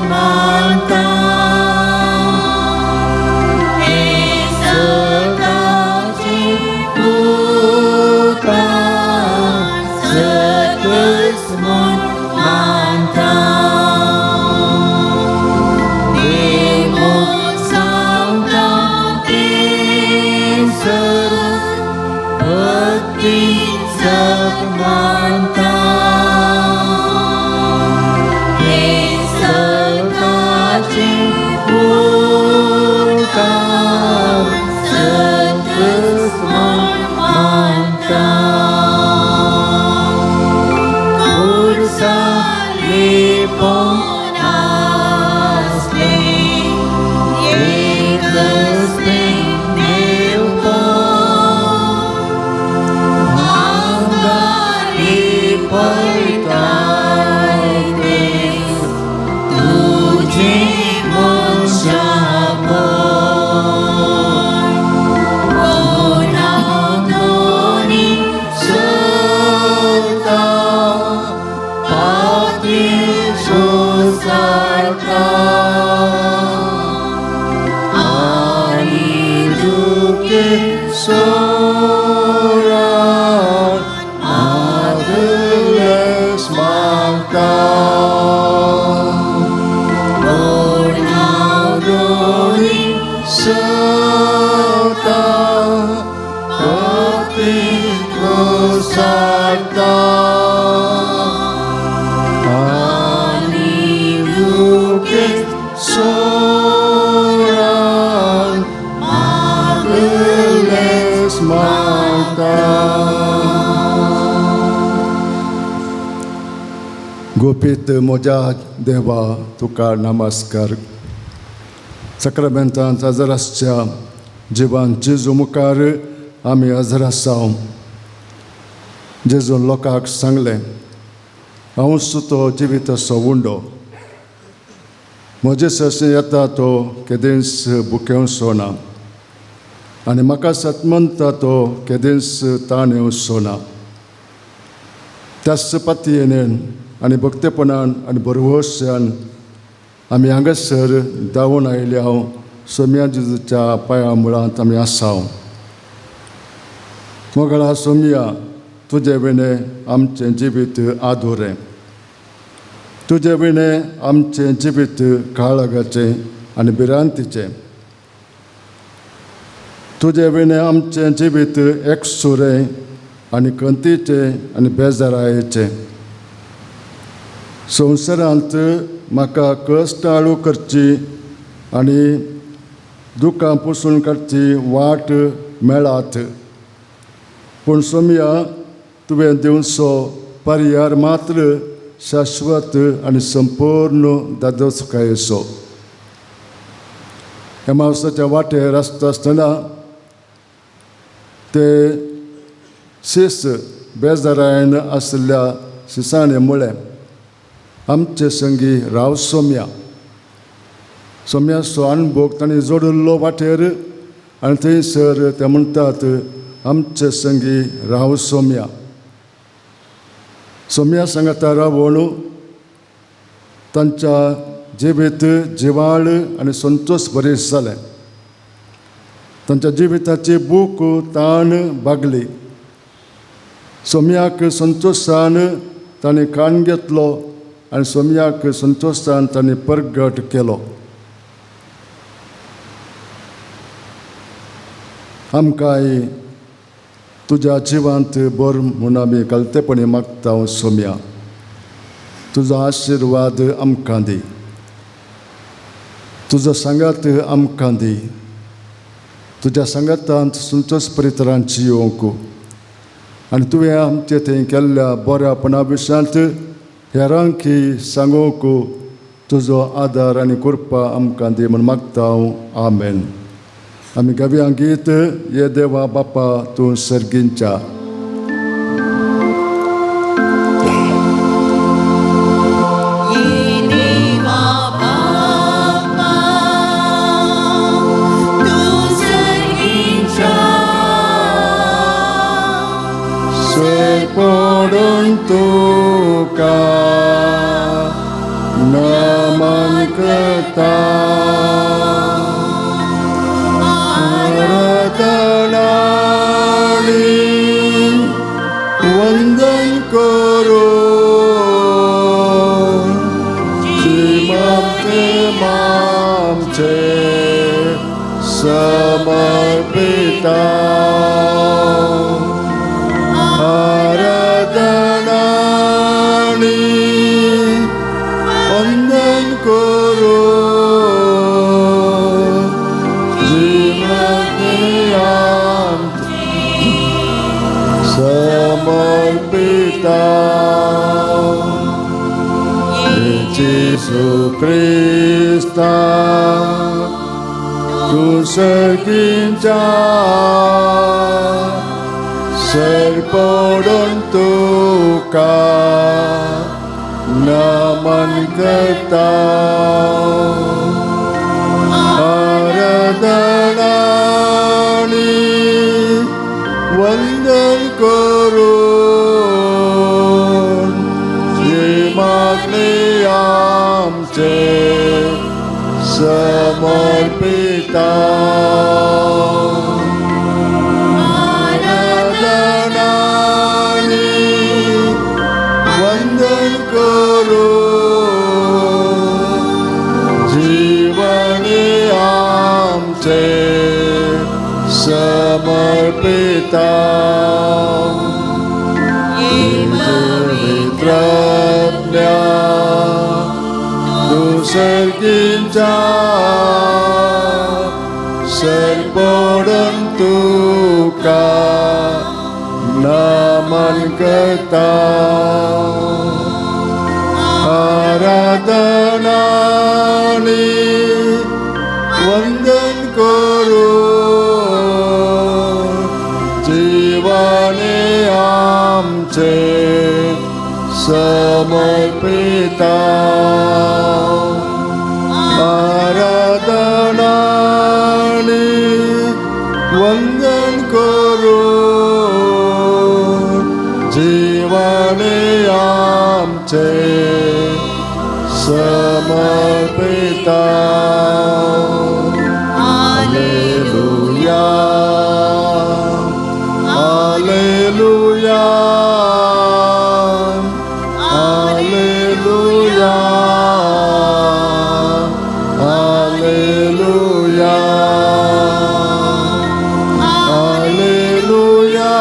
मानता हे सताचे उपकार सतच म्हूण मानता देव सांगता तें सत भक्तीन सत मानता हे सताचे उपकार सतच म्हूण मानता खुर्सार लिपोवन आसलें एकच तें देवपण हांगा लिपयताय तें तुजें मनशापण पूण हांव धनी सुद्दां पापी सोंसारता आनी दुखे सोरान मागलेस मागता पूण हांव धनी सुद्दां पापी सोंसारता आनी दुखे सोरान मागलेस मागता. गुपीत म्हज्या देवा तुका नमस्कार. साक्रामेंतांत हजर आसच्या जिवान जेजू मुखार आमी हजर आसाव. जेजून लोकांक सांगलें, हांव तो जिविताचो उंडो, म्हजे सरशी येता तो केदेंच भुकेवचो ना आनी म्हाका सत म्हणटा तो केदेंच ताण येवचो ना. त्याच पातयेन आनी भक्तेपणान आनी भरवंशान आमी हांगासर धांवून आयिल्ले हांव सोम्या जेजूच्या पांया मुळांत आमी आसाव. मोगळा सोम्या, तुजे विणें आमचें जिवीत आदुरें, तुजे विणें आमचें जिवीत काळगाचें आनी भिरांतीचें, तुजे विणें आमचें जिवीत एकसुरें आनी खंतीचें आनी बेजारायेचें. संवसारांत म्हाका कश्ट आळू करची आनी दुकां पुसून काडची वाट मेळात, पूण सोम्या तुवें दिवचो पर्यार मात्र शाश्वत आनी संपूर्ण दादोसकायेचो. ह्या मावसाच्या वाटेर आसता आसतना ते शीस बेजारायन आशिल्ल्या शिसांनी म्हळें, आमचे संगी राव सोम्या. सोम्याचो अणभोग तांणी जोडिल्लो वाटेर आनी थंयसर ते म्हणटात, आमचे संगी राव सोम्या. सोम्या सांगाता रावून तांच्या जिवीत जिवाळ आनी संतोश बरें जालें. तांच्या जिविताची भूक ताण बागली. सोम्याक संतोशान तांणी काण घेतलो आनी सोम्याक संतोशान तांणी परगट केलो. आमकांय तुज्या जिवांत बर म्हूण आमी कलतेपणी मागता सोम्या. तुजो आशिर्वाद आमकां दी, तुजो सांगात आमकां दी, तुज्या सांगातांत संतोश परितरांची येवंक आनी तुवें आमचे थंय केल्ल्या बऱ्यापणा विशयांत हेरांकी सांगूंक तुजो आदार आनी कृपा आमकां दी म्हूण मागता हांव. आमेन. आमी गावया गीत, ये देवा बापा तूं सर्गींच्या. ये देवा बापा तूं सर्गींच्या, सय पडून तुका. नमन करता. आराधना आनी वंदन करून जीवाचे आमचे समर्पिता. आराधना आनी वंदन करून जीवाचे आमचे समर्पिता. जेजू क्रिस्ता, तूं सर्गींच्या सरपडून तुका नमन करता. आराधना आनी वंदन करून हे मागणे आमचे समर्पिता. आराधना आनी वंदन करून जीवने आमचे समर्पिता. पवित्रात्म्या, तूं सर्गींच्या सरपडून तुका नमन करता. आराधना आनी वंदन करून जीवने आमचे समर्पिता. आराधना आनी वंदन करून जीवने आमचे समर्पिता. Alleluia, Alleluia, Alleluia, Alleluia, Alleluia,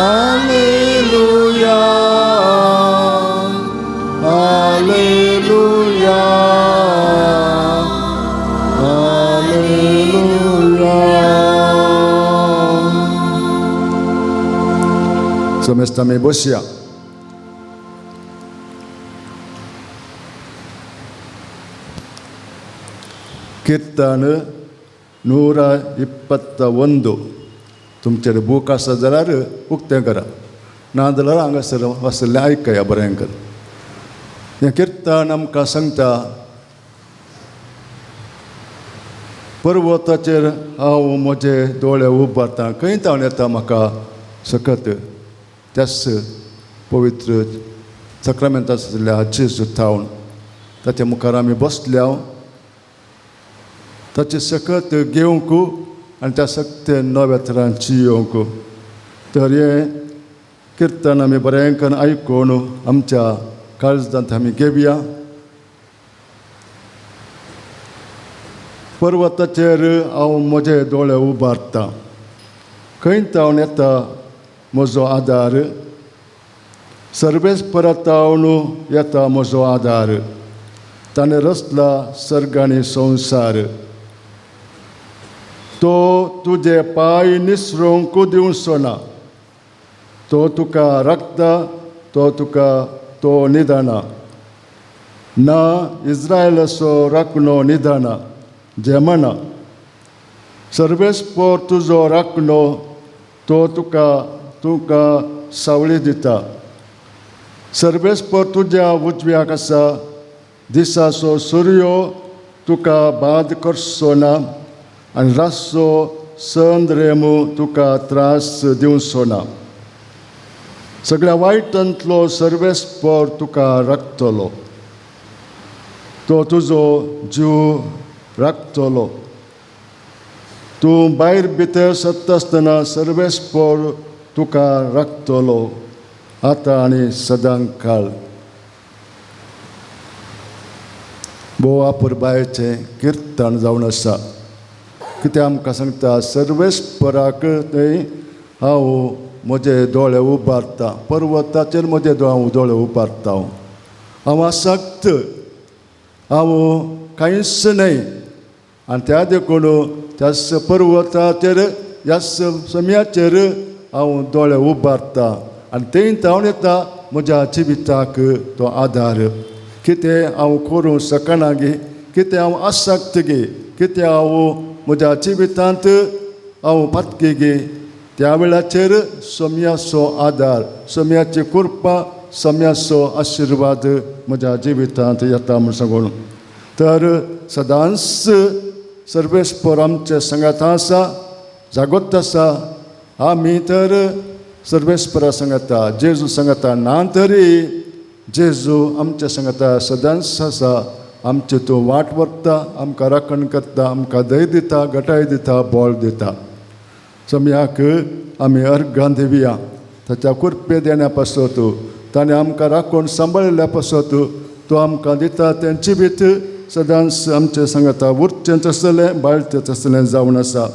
Alleluia, Alleluia, Alleluia. समेस्त आमी बसया. कीर्तन 121. तुमचेर बूक आसा जाल्यार उक्तें करा, ना जाल्यार हांगासर आशिल्लें आयकया बरें कर. हें कीर्तन आमकां सांगता, पर्वताचेर हांव म्हजे दोळे उबारता, खंय तावन येता म्हाका सकत त्याच पवित्र सक्रामेंत आशिल्ल्या जेजू थावन. ताच्या मुखार आमी बसल्या, ताचे सकत घेवंक आनी त्या सक्ते नव्या तरान जियोवंक. तर हें कीर्तन आमी बरें करून आयकून आमच्या काळजांत आमी घेवया. पर्वताचेर हांव म्हजे दोळे उबारता, खंय तावन येता म्हजो आदार? सर्वेस परतावन येता म्हजो आदार. ताणें रचला सर्ग आनी संवसार. तो तुजे पांय निसरूंक दिवचो ना, तो तुका राखता, तो तुका तो निदाना ना. इस्रायलाचो राखणो निदाना जेमना. सर्वेस्पर तुजो राखणो, तो तुका तुका सावळी दिता. सर्वेस्पर तुज्या उजव्याक आसा, दिसाचो सुर्यो तुका बाद करचो ना आनी रातचो संद्रेमू तुका त्रास दिवचो ना. सगळ्या वायटांतलो सर्वेस्पर तुका राखतलो, तो तुजो जीव राखतलो. तूं भायर भितर सरता आसतना सर्वेस्पर तुका राखतलो आतां आनी सदां काळ. भोव अपुरबायेचें किर्तन जावन आसा. कितें आमकां सांगता, सर्वेस्पराक थंय हांव म्हजे दोळे उबारता, पर्वताचेर म्हजे हांव दोळे उबारता. हांव आसक्त, हांव कांयच न्हय. आनी त्या देखून त्याच पर्वताचेर ह्याच समयाचेर हांव दोळे उबारता आनी थंय धांवन येता म्हज्या जिविताक तो आदार. कितें हांव करूंक शकना गे, कितें हांव आसक्त गे, कितें हांव म्हज्या जिवितांत हांव पातकी गे, त्या वेळाचेर सोम्याचो आदार, सोम्याची कृपा, सोम्याचो आशिर्वाद म्हज्या जिवितांत येता म्हूण सांगून. तर सदांच सर्वेस्पर आमचे सांगाता आसा, जागोत आसा. आमी तर सर्वेस्परा सांगाता, जेजू सांगाता ना तरी जेजू आमच्या सांगाता सदांच आसा. आमची तो वाट व्हरता, आमकां राखण करता, आमकां धैर्य दिता, गटाय दिता, बळ दिता. सम्याक आमी अर्घां दिवया ताच्या कृपे देण्या पासत, ताणें आमकां राखून सांबाळिल्ल्या पासत. तो आमकां दिता तें जिवीत सदांच आमचें सांगाता उरचें तसलें, बाळचें तसलें जावन आसा.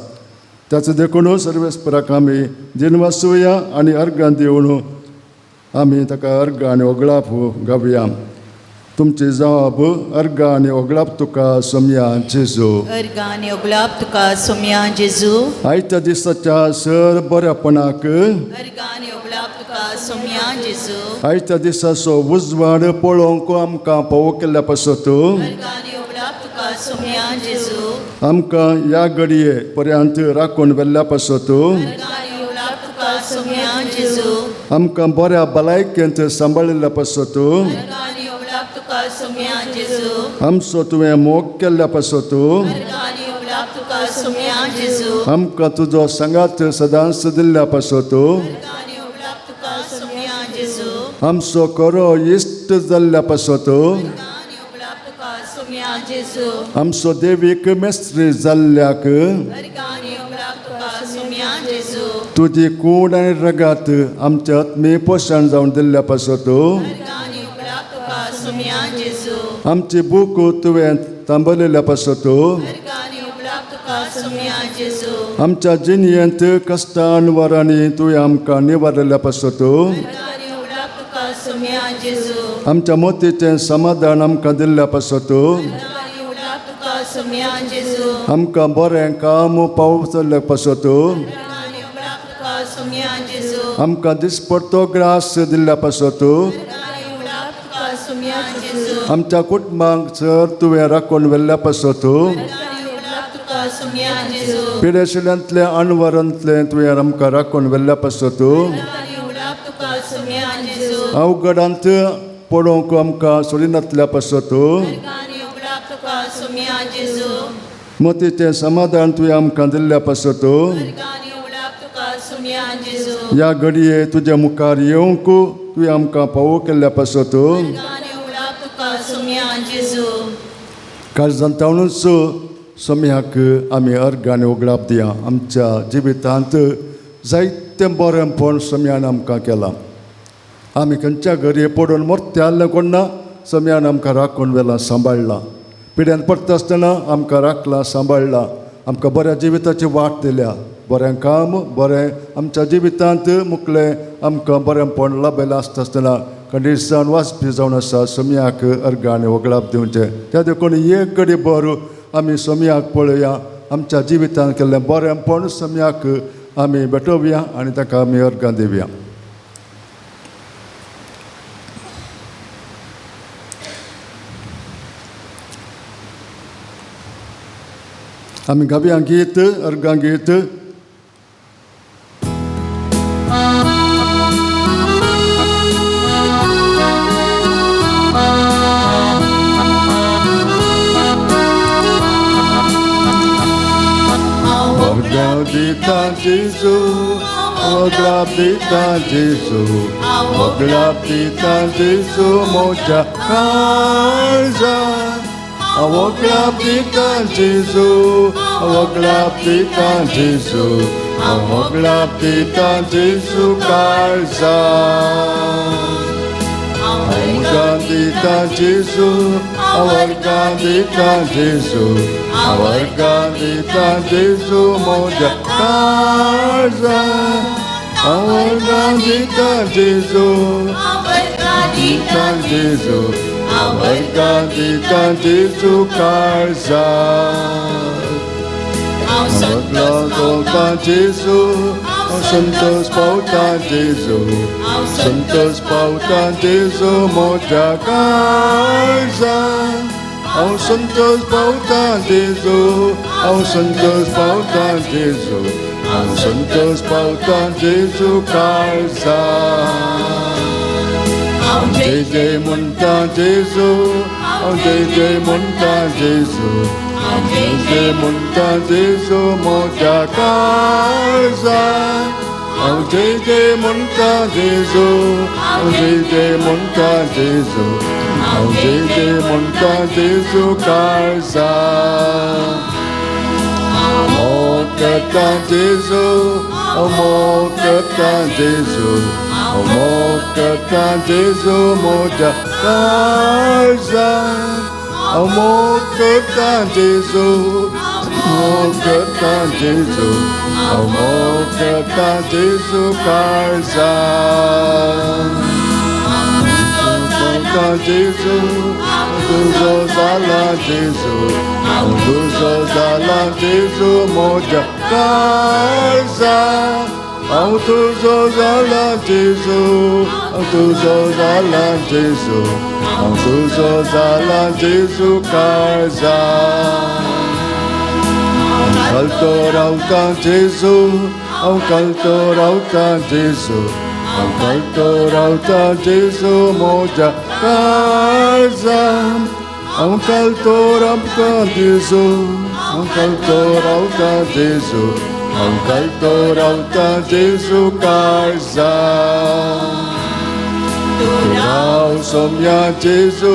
ताचो देखून सर्वेस्पराक आमी दिनवासुया आनी अर्घां दिवन आमी ताका अर्घ आनी ओगळाप गावया. तुमची जवाब अर्घ आनी ओगळाप तुका सोमया जेजू. अर्घ आनी ओगळाप तुका सोमया जेजू. आयच्या दिसाच्या सर बऱ्यापणाक, अर्घ आनी ओगळाप तुका सोमया जेजू. आयच्या दिसाचो उजवाड पळोवंक आमकां पावो केल्ल्या पासत, अर्घ आनी ओगळाप तुका सोमया जेजू. आमकां ह्या घडये पर्यंत राखून व्हेल्ल्या पासत, अर्घ आनी ओगळाप तुका सोमया जेजू. आमकां बऱ्या भलायकेंत सांबाळिल्ल्या पासत, अर्घ आनी ओगळाप तुका सोमया जेजू. आमचो तुवें मोग केल्ल्या पासत, अर्घ आनी ओगळाप तुका सोमया जेजू. आमकां तुजो सांगात सदांच दिल्ल्या पासत, अर्घ आनी ओगळाप तुका सोमया जेजू. आमचो खरो इश्ट जाल्ल्या पासत, अर्घ आनी ओगळाप तुका सोमया जेजू. आमचो देवीक मेस्त्री जाल्ल्याक, अर्घ आनी ओगळाप तुका सोमया जेजू. तुजी कूड आनी रगात आमच्या आत्मी पोशण जावन दिल्ल्या पासत, अर्घ आनी ओगळाप तुका सोमया जेजू. आमची भूक तुवें थांबयलेल्या पासत, अर्घ आनी ओगळाप तुका सोमया जेजू. आमच्या जिणयेंत कश्टान वरांनी तुवें आमकां निवारलेल्या पासत, अर्घ आनी ओगळाप तुका सोमया जेजू. आमच्या मोतीचें समाधान आमकां दिल्ल्या पासत, अर्घ आनी ओगळाप तुका सोमया जेजू. आमकां बरें काम पावचल्ल्या पासत, अर्घ आनी ओगळाप तुका सोमया जेजू. आमकां दिसपडतो ग्रास दिल्ल्या पासत, अर्घ आनी ओगळाप तुका सोमया जेजू. आमच्या कुटुंबांक सर तुवें राखून व्हेल्ल्या पासत, अर्घ आनी ओगळाप तुका सोमया जेजू. पिडेशिल्यांतलें अणवरांतलें तुवें आमकां राखून व्हेल्ल्या पासत, अर्घ आनी ओगळाप तुका सोमया जेजू. अवघडांत पडोवंक आमकां सोडिनातल्या पासत, अर्घ आनी ओगळाप तुका सोमया जेजू. मतीचें समाधान तुवें आमकां दिल्ल्या पासत, अर्घ आनी ओगळाप तुका सोमया जेजू. ह्या घडये तुज्या मुखार येवंक तुवें आमकां पावो केल्ल्या पासत, अर्घ आनी ओगळाप तुका सोमया जेजू. काळजान ताणूच सोम्याक आमी अर्घ आनी ओगळाप दिया. आमच्या जिवितांत जायतें बरेंपण सोम्यान आमकां केलां. आमी खंयच्या घरये पडून मरते आहलें कोण ना, सोम्यान आमकां राखून व्हेलां, सांबाळ्ळां. पिड्यान पडटा आसतना आमकां राखलां, सांबाळ्ळां. आमकां बऱ्या जिविताची वाट दिल्या, बरें काम बरें आमच्या जिवितांत मुकलें आमकां बरेंपण लाभयलें आसता आसतना कंडीशन वाचपी जावन आसा. सोम्याक अर्घ आनी ओगळाप दिवचें. त्या देखून एक घडी बरो आमी सोम्याक पळोवया, आमच्या जिवितांत केल्लें बरेंपण सोम्याक आमी भेटोवया आनी ताका आमी अर्घां दिवया. आमी गावया गीत, अर्घां गीत. अर्घां दिता जेजू, ओगळाप दिता जेजू, ओगळाप दिता जेजू म्हज्या काळजान. हांव वगडाप दिता जेजू, हांव वगडाप दिता जेजू, हांव वगडाप दिता जेजू काळजा. हांव हांव दिता जेजू, हांव वर्गां दिता जेजू, हांव वर्गां दिता जेजू म्हज्या काळजा. हांव वर्गां दिता जेजू, हांव वर्गां दिता दिता जेजू, हांव वर्गां दिता जेजू काळजा. हांव संतोष पावता जेजू, हांव संतोष पावता जेजू, संतोष पावता जेजू म्हज्या काळजा. हांव संतोष पावता जेजू, हांव संतोष पावता जेजू, हांव संतोष पावता जेजू काळजा. हांव जय जय म्हणटा जेजू, हांव जय जय म्हणटा जेजू, हांव जय जय म्हणटा जेजू म्हज्या काळजा. हांव जय जय म्हणटा जेजू, हांव जय जय म्हणटा जेजू, हांव जय जय म्हणटा जेजू काळजा. मोग करता जेजू, हांव मोग करता जेजू, हांव मोग करता जेजू म्हज्या काळजा. हांव मोग करता जेजू, मोग करता जेजू, हांव मोग करता जेजू काळजा. पावता जेजू, तुजो जाला जेजू, हांव तुजो जाला जेजू म्हज्या काळजा. हांव तुजो जाला जेजू, हांव तुजो जाला जेजू, हांव तुजो जाला जेजू काळजा. घालतो रावता जेजू, हांव घालतो रावता जेजू, हांव घालतो रावता जेजू म्हज्या काळजा. हांव घालतो रावता जेजू, हांव घालतो रावता जेजू, हांव घालतो रावता जेजू काळजा. तूं राव सोम्या जेजू,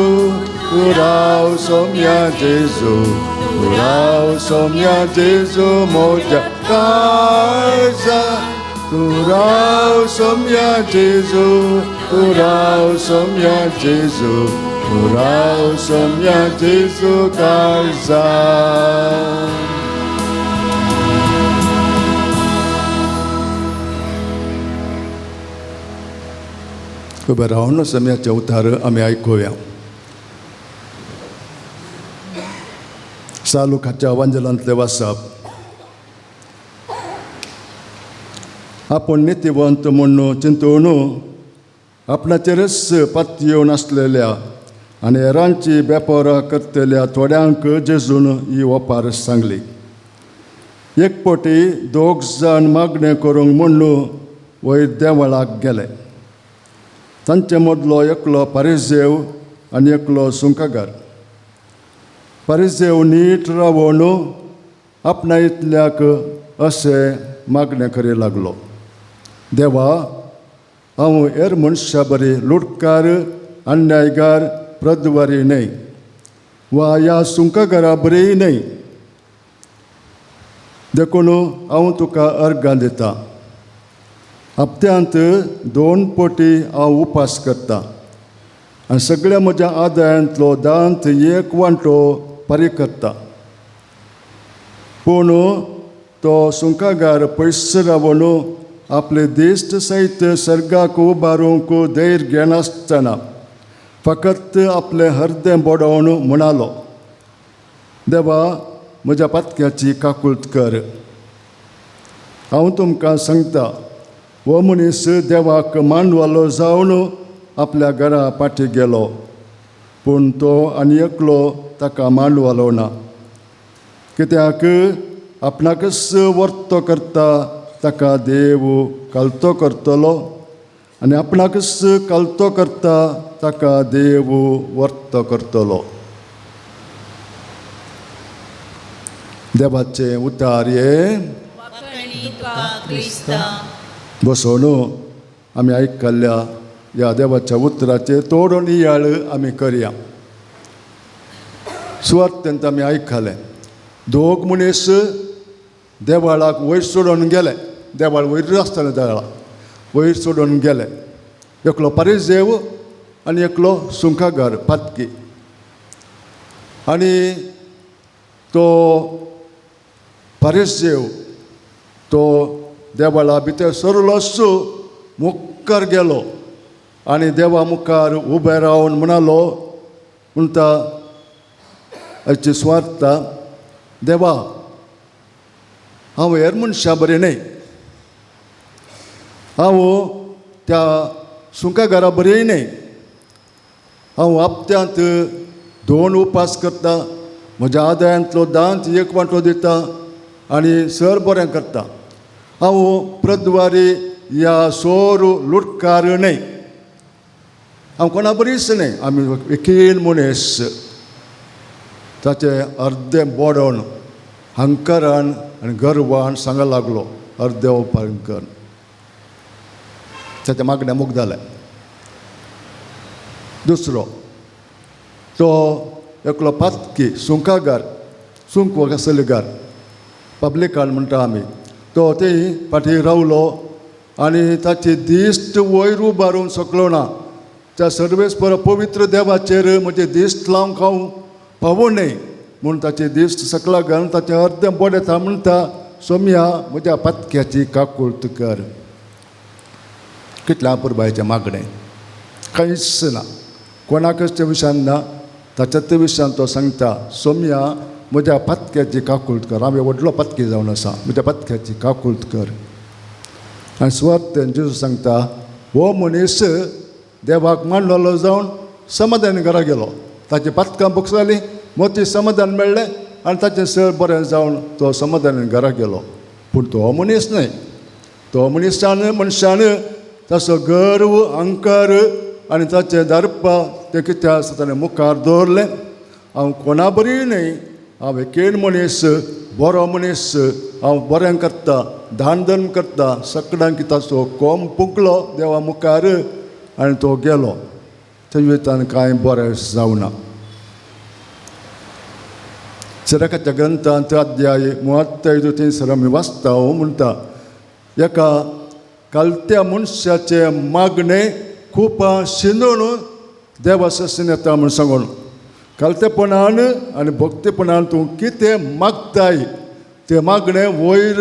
तूं राव सोम्या जेजू, तूं राव सोम्या जेजू म्हज्या काळजा. तूं राव सोम्या जेजू, तूं राव सोम्या जेजू, तूं राव सोम्या जेजू काळजा. उबे रावन सम्याचे उतार आमी आयकुया. सालुकाच्या वांजलांतले वाचप. आपूण नितीवंत म्हूण चिंतून आपणाचेरच पातयेवन आसलेल्या आनी हेरांची वेपारां करतल्या थोड्यांक जेजून ही ओपार सांगली. एक पटी दोग जाण मागणें करूंक म्हूण वयर देवळाक गेले. तांचे मदलो एकलो पारिजेव आनी एकलो सुंकागार. पारिजेव नीट रावन आपणा इतल्याक अशें मागणें करी लागलो, देवा, हांव हेर मनशा बरी लुटकार, अन्यायगार, प्रद्वारी न्हय वा ह्या सुंकागारा बरीय न्हय, देखून हांव तुका अर्गां दिता. हप्त्यांत 2 पटी हांव उपास करता आनी सगळ्या म्हज्या आदायांतलो दांत एक वांटो फारीक करता. पूण तो सुंकागार पयस रावन आपले दिश्ट सयत सर्गाक उबारूंक धैर्य घेनासतना फकत आपलें हर्दें बडोवन म्हणालो, देवा, म्हज्या पातक्याची काकूळट कर. हांव तुमकां सांगता, हो मनीस देवाक मानवालो जावन आपल्या घरा फाटी गेलो, पूण तो आनी एकलो ताका मानवालो ना. कित्याक आपणाकच वर्तो करता ताका देव कालतो करतलो आनी आपणाकच कालतो करता ताका देव वर्तो करतलो. देवाचें उतार हें बसोवन आमी आयकल्ल्या ह्या देवाच्या उतराचेर तोडून नियाळ आमी करया. सुवार्तेंत आमी आयकलें, दोग मनीस देवाळाक वयर सोडून गेले. देवाळ वयर आसतालें, देवाळा वयर सोडून गेले. एकलो पारिजेव आनी एकलो सुंकागार पातकी. आनी तो पारिजेव तो देवाळा भितर सरलोच मुखार गेलो आनी देवा मुखार उबे रावन म्हणालो, म्हणटा हाची सुवार्ता, देवा हांव हेर मनशां बरें न्हय, हांव त्या सुंकागारा बरें न्हय, हांव हप्त्यांत 2 उपास करता, म्हज्या आदायांतलो दांत एक वांटो दिता आनी सर बरें करता, हांव प्रद्वारी या सोर लुटकार न्हय, हांव कोणा बरीच न्हय, आमी वकील मनीस. ताचें अर्दें बोडण हंकरान आनी गर्वान सांगा लागलो, अर्दे उपकार ताच्या मागण्या मुख जालें. दुसरो तो एकलो पातकी सुंकागार, सुंक आसलेगार पब्लिकान म्हणटा आमी, तो थंय फाटीं रावलो आनी ताची दिश्ट वयर उबारूंक शकलो ना. त्या सर्वेस्पर पवित्र देवाचेर म्हजें दिश्ट लावंक हांव पावो न्हय म्हूण ताची दिश्ट सकला घालून ताचें अर्दें बोडेता म्हणटा, सोम्या म्हज्या पातक्याची काकूळत कर. कितल्या अपुरबायेचें मागणें, कांयच ना, कोणाकच त्या विशयान ना. ताच्या त्या विशयान तो सांगता, सोम्या म्हज्या पातक्याची काकूळत कर, हांव व्हडलो पातकी जावन आसा, म्हज्या पातक्याची काकूळत कर. आनी सुवार्तेन जेजू सांगता, हो मनीस देवाक मांडलेलो जावन समाधान घरा गेलो, ताची पातकां भोगसली, मोती समाधान मेळ्ळें आनी ताचें सर बरें जावन तो समाधानान घरा गेलो. पूण तो मनीस न्हय, तो मनशान मनशान ताचो गर्व अहंकार आनी ताचें दर्प तें कितें आसा ताणें मुखार दवरलें. हांव कोणा बरी न्हय, हांव एकेन मनीस, बरो मनीस, हांव बरें करता, दान धर्म करता, सगळ्यांक ताचो कोम पुंकलो देवा मुखार आनी तो गेलो. थंय वयतान कांय बरें जावना. सिराकाच्या ग्रंथांत अध्याय 35 थंयसर आमी वाचता, म्हणटा, एका कालत्या मनशाचें मागणें खूब शिंदून देवा ससून येता म्हूण सांगून. कालतेपणान आनी भक्तेपणान तूं कितें मागताय तें मागणें वयर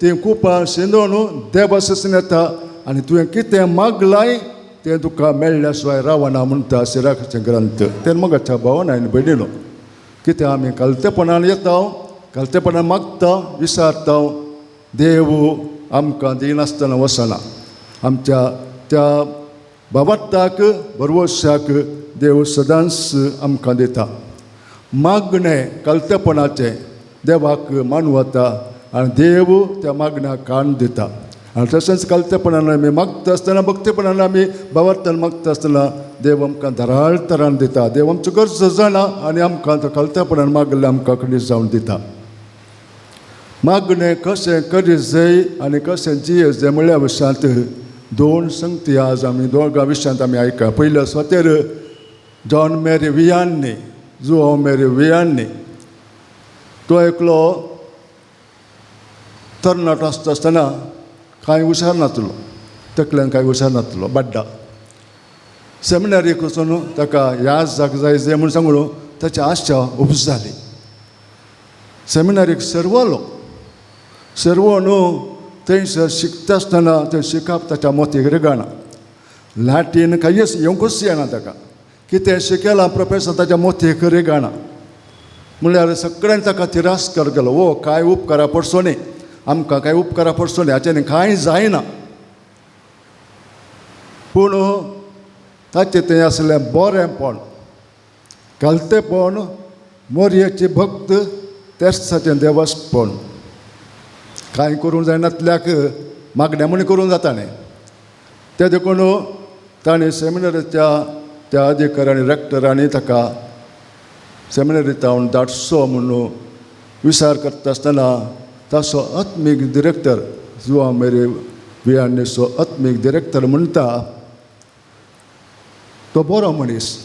तें कुपां शिंदून देवा ससून येता आनी तुवें कितें मागलाय तें तुका मेळ्ळ्या शिवाय रावना म्हणटा सिराकाचें ग्रंथ. तें मगाच्या भावन आनी भयणीनो, कितें आमी कालतेपणान येता, कालतेपणान मागता, विसारता, देव आमकां दिनासतना वचना. आमच्या त्या बाबाताक बरवशाक देव सदांच आमकां दिता. मागणें कालतेपणाचें देवाक मानवता आनी देव त्या मागण्याक कान दिता. आनी तशेंच कालतेपणान आमी मागता आसतना, भक्तेपणान आमी बाबातान मागता आसतना देव आमकां धाराळ तरान दिता. देव आमचो गरज जाणा आनी आमकां तो कालतेपणान मागलें आमकां खंडीत जावन दिता. मागणें कशें करीत जाय आनी कशें जियेत जाय म्हळ्या विशयांत 2 संगती आज आमी दोगां विशयांत आमी आयका. पयल्या सुवातेर जॉन मेरी वियान्नी, जुआंव मेरी वियान्नी, तो एकलो तरणाटो आसता आसतना कांय हुशार नासलो, तकल्यान कांय हुशार नासलो, बाड्डा. सेमिनारीक वचून ताका याद जाक जाय जाय म्हूण सांगून ताची आशा उपजाली. सेमिनारीक सर्वलो, सर्व न्हू थंयसर शिकता आसतना थंय शिकप ताच्या मोतीक रिगाना. लॅटीन कांयच येवंकूच येना ताका, कितें शिकयलां प्रोफेसर ताच्या मोतीक रिगाना. म्हणल्यार सगळ्यांनी ताका तिरस्कार केलो, ओ कांय उपकारा पडचो न्ही, आमकां कांय उपकारा पडचो न्ही, हाचें कांय जायना. पूण ताचें थंय आसलें बरेंपण, कालतेपण, मोरयेची भक्त, तेर्साचें देवस्पण. कांय करूंक जायनातल्याक मागण्या म्हूण करूंक जाता न्ही. तें देखून ताणें सेमिनरीच्या त्या अधिकाऱ्यांनी रेक्टरांनी ताका सेमिनरींत हांव धाडचो म्हणून विचार करता आसतना ताचो आत्मीक डिरेक्टर जुआंव मेरी वियानेचो आत्मीक डिरेक्टर म्हणटा, तो बरो मनीस,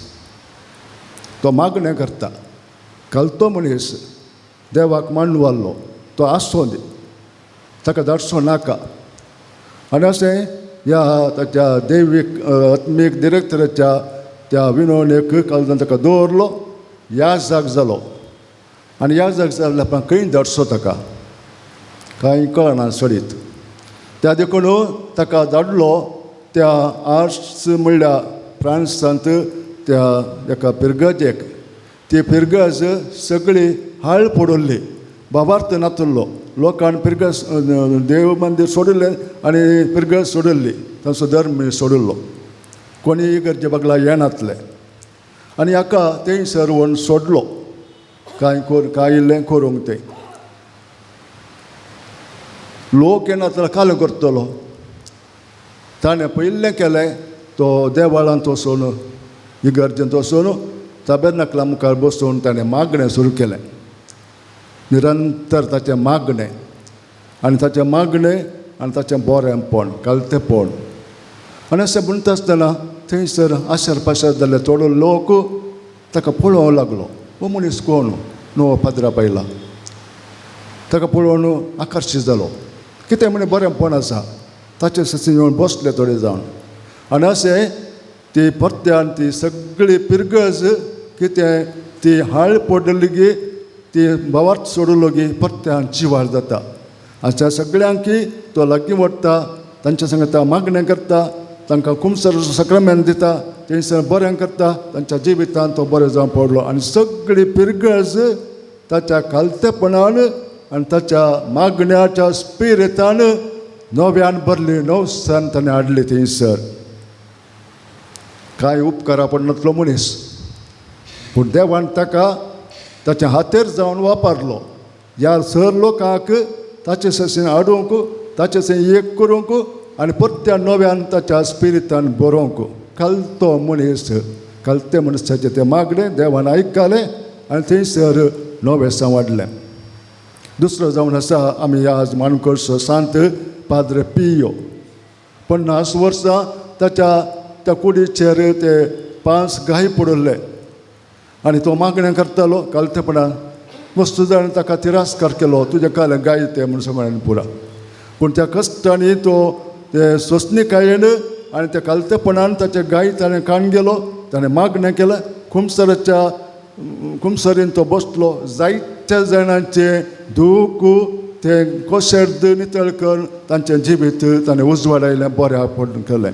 तो मागणें करता, कालतो मनीस देवाक मांडवालो तो आसो दी, ताका धाडसो नाका. आनी अशें ह्या ताच्या दैवीक आत्मीक डिरेक्टराच्या त्या विनवणेक कालदान ताका दवरलो. याजक जालो आनी याजक जाल्ल्या पण खंय धाडसो ताका कांय कळना सोडीत. त्या देखून ताका धाडलो त्या आर्ट्स म्हणल्यार फ्रांसांत त्या एका पिरगजेक. ती पिरगज सगळी हाळ पडल्ली, बाबार्थ नातुल्लो. लोकान पिरगज देव मंदीर सोडिल्लें आनी पिरगज सोडिल्ली, तांचो धर्म सोडिल्लो. कोणीय गरजे बगला येनातले आनी हाका थंयसर व्हरून सोडलो कांय कोर कांय इल्लें करूंक. तें लोक येनातलो कालो करतलो. ताणें पयिल्लें केलें, तो देवाळांत वचून इगर्जेंत वचून ताबेरनाकला मुखार बसून ताणें मागणें सुरू केलें. निरंतर ताचें मागणें आनी ताचें मागणें आनी ताचें बरेंपण कालतेपण. आनी अशें म्हणटा आसतना थंयसर आशर पाशर जाल्ले थोडो लोक ताका पळोवंक लागलो. हो मनीस कोण नवो पाद्रा पयला. ताका पळोवन आकर्शीत जालो. कितें म्हणे बरेंपण आसा. ताचे ससे येवन बसले थोडे जावन. आनी अशें ती परत्यान ती सगळी पिरगज कितें ती हाळ पडली गी ती भावार्थ सोडलो गी परत्यान जिवार जाता. आनी त्या सगळ्यांकी तो लागीं वडटा, तांच्या सांगता मागणें करता, तांकां कुमसर सक्रमेंत दिता, थंयसर बरें करता. तांच्या जिवितांत तो बरें जावन पडलो आनी सगळी पिरगज ताच्या खालतेपणान आनी ताच्या मागण्याच्या स्पिरितान नव्यान भरली, नवसान ताणें हाडली थंयसर. कांय उपकारा पडनातलो मनीस, पूण देवान ताका ताच्या हातेर जावन वापरलो. ह्या सर लोकांक ताचे ससेन हाडूंक, ताचे ससे एक करूंक आनी परत्या नव्यान ताच्या स्पिरितान बरोवंक. कालतो मनीस, कालते मनशाचें तें मागणें देवान आयकलें आनी थंयसर नवें वाडलें. दुसरो जावन आसा आमी आज मानकरचो सांत पाद्र पियो. 50 वर्सां ताच्या त्या कुडीचेर ते 5 गाय पडिल्ले आनी तो मागणें करतालो कालतेपणान. वस्तू जाण ताका तिरस्कार केलो, तुज्या काल गाय ते म्हूण सांगलें पुरा. पूण त्या कश्टांनी तो ते सोंसणीकायेन आनी त्या कालतेपणान ताचे गाय ताणें काण गेलो. ताणें मागणें केलें. खुमसराच्या खुमसरीन तो बसलो. जायत्या जाणांचें दूख ते कोशेर्द नितळ करून तांचें जिवीत ताणें उजवाडायलें, बऱ्या केलें.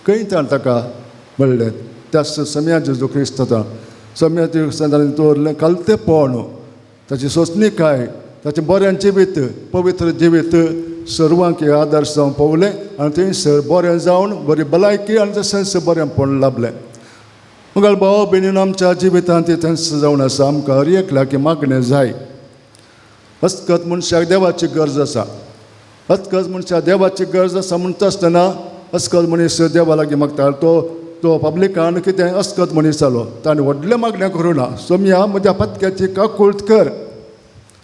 खंय ताणें ताका म्हणलें त्या सम्या जेजू क्रिस्त सम्या ताणें दवरलें कालतेपण, ताची सोंसणीकाय, ताचें बरें जिवीत, पवित्र जिवीत सर्वांक आदर्श जावन पावलें आनी थंयसर बरें जावन बरी भलायकी आनी तशेंच बरेंपण लाबलें. मगळ भाव भयणीन आमच्या जिवितांत तें थंयच जावन आसा. आमकां हर एकल्याक मागणें जाय. अस्कत मनशाक देवाची गरज आसा. अस्कत मनशाक देवाची गरज आसा म्हणटा आसतना अस्कत मनीस देवा लागीं मागता. तो तो पब्लिकान कितें अस्कत मनीस जालो. ताणें व्हडलें मागणें करूं ना, सोमया म्हज्या पत्क्याची काकूळट कर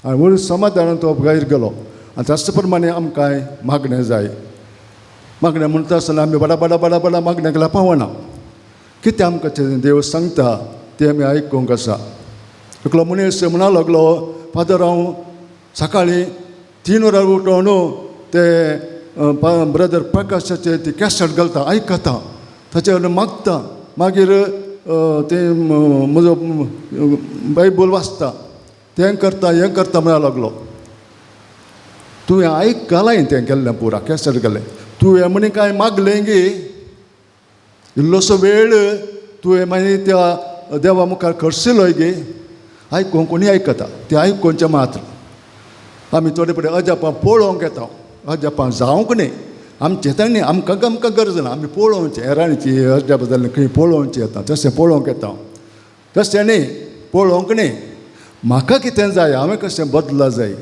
आनी वयर समाधानान तो भायर गेलो. आनी त्याच प्रमाणे आमकां मागणें जाय. मागणें म्हणटा आसतना आमी बडा बडा बडा बडा मागणें केल्यार पावना. कितें आमकां देव सांगता तें आमी आयकूंक आसा. एकलो मनीस म्हणा लागलो, फादर हांव सकाळीं 3 वरां उठोवन ते ब्रदर प्रकाशाचे ती कॅसेट घालता, आयकता, ताचे वयल्यान मागता, मागीर तें म्हजो बायबल वाचता, तें करता हें करता म्हणा लागलो. तुवें आयकलाय तें केल्लें पुरा कॅसेट केलें तुवें म्हणी कांय मागलें गी इल्लोसो वेळ तुवें मागीर त्या देवा मुखार खर्शिलो गी. आयकूंक कोणी आयकता तें आयकुचें मात्र. आमी थोडे फुडें अजापां पळोवंक येता, अजापां जावंक न्ही आमचें तें न्ही, आमकां आमकां गरज ना, आमी पळोवचें हेरांची अजापां जाल्लीं खंय पळोवचें येता तशें पळोवंक येता. तशें न्ही, पळोवंक न्ही, म्हाका कितें जाय, हांवें कशें बदला जाय.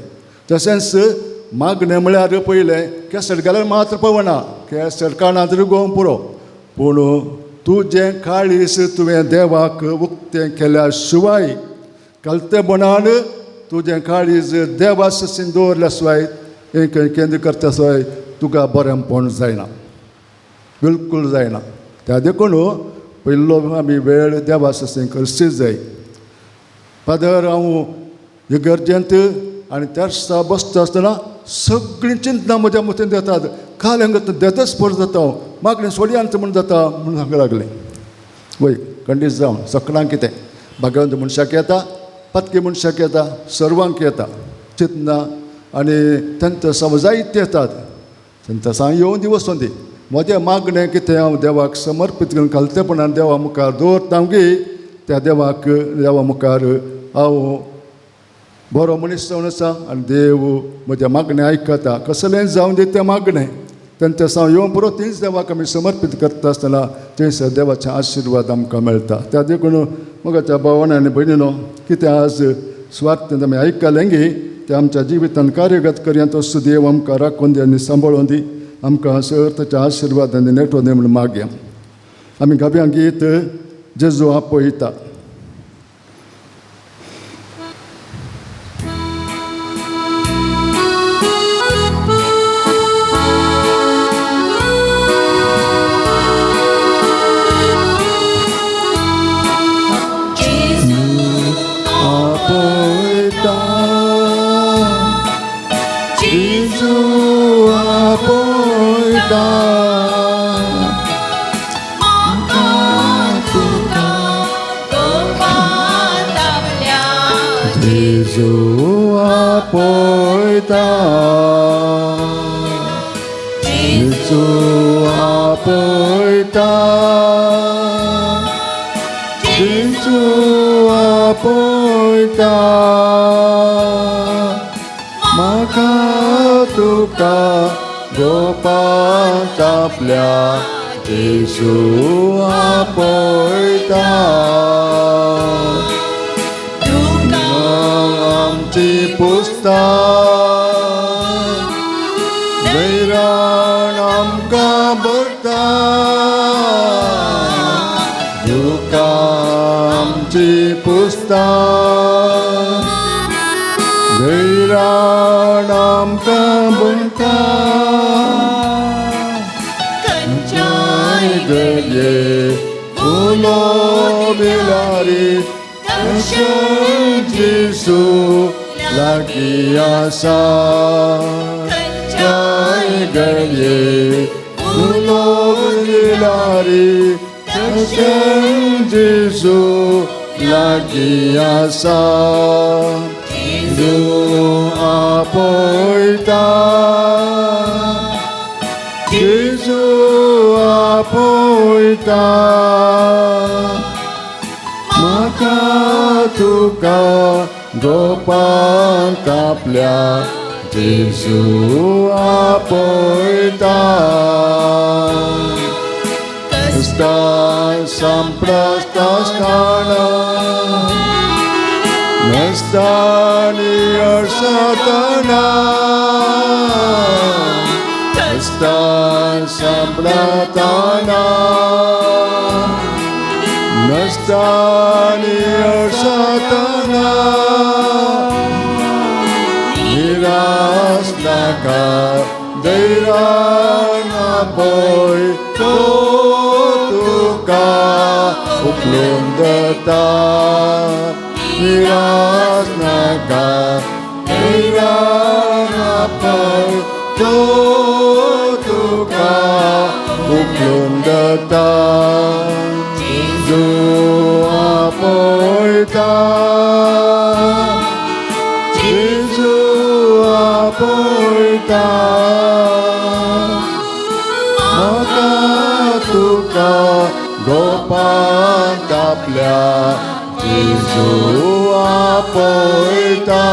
तशेंच मागणें म्हळ्यार पयलें कॅसेट घाल्यार मात्र पळोवना, कॅसेट कानांत रिगोवंक पुरो, पूण तुजें काळीज तुवें देवाक उक्तें केल्या शिवाय कलतेपणान तुजें काळीज देवा सशीन दवरल्या शिवाय एक केंद्र करता शिवाय तुका बरेंपण जायना, बिलकूल जायना. त्या देखून पयलो आमी वेळ देवा सशीन करची जाय. फादर, हांव इगर्जेंत आनी तेर्सा बसता आसतना सगळीं चिंतनां म्हज्या मतींत येतात. काल हांगा देतच पड जाता, हांव मागणें सोडयांत म्हूण जाता म्हूण सांगूंक लागलें. वय खंडीत जावन सगळ्यांक कितें भाग्यवंत मनशाक येता, पातकी मनशाक येता, सर्वांक येता चिंतनां आनी तांकां समजायत येतात. तांकां येवन दी वचून दी. म्हजें मागणें कितें हांव देवाक समर्पीत करून खालतेपणान देवा मुखार दवरता गी त्या देवाक देवा मुखार हांव बरो मनीस जावन आसा आनी देव म्हजें मागणें आयकता. कसलेंय जावन दी तें मागणें तांच्या सावन येवन पुरो तीच देवाक आमी समर्पीत करता आसतना थंयसर देवाचे आशिर्वाद आमकां मेळटा. त्या देखून म्हज्या भावान आनी भयणीनो कितें आज स्वार्थ आमी आयकलें गी तें आमच्या जिवितान कार्यगत करया. तसो देव आमकां राखून दी आनी सांबाळून दी. आमकां सर ताच्या आशिर्वाद आनी नेटो दी म्हूण मागया. आमी गावया गीत जेजू आपयता. आपयता, जेजू आपयता, म्हाका तुका गोपांत आपल्या. जेजू आपयता, जेजू आपयता, जेजू आपयता, म्हाका तुका गोपांत आपल्या. जेजू आपयता. तुका आमची पुस्ता दैरान आमकां भरता, दुकां आमची पुस्ता दैरान आमकां भरता. खंयच्याय घडये उलो दिलारी जेजू लागीं आसा. खंयच्याय घडये उलो दिलारी जेजू लागीं आसा. जेजू आपयता, जेजू आपयता, म्हाका तुका गोपांत आपल्या. जेजू आपयता. क्रिस्तान संप्रस्त आसतना नसतानी अडसतना, क्रिस्तान संप्रताना नसतानी अडसतना, निराश नाका दैरान आपय तो तुका उखलून धरता. निराश नाका दैरान आपय तो तुका उखलून धरता. जेजू आपयता, जेजू आपयता, म्हाका तुका गोपांत आपल्या. जेजू आपयता,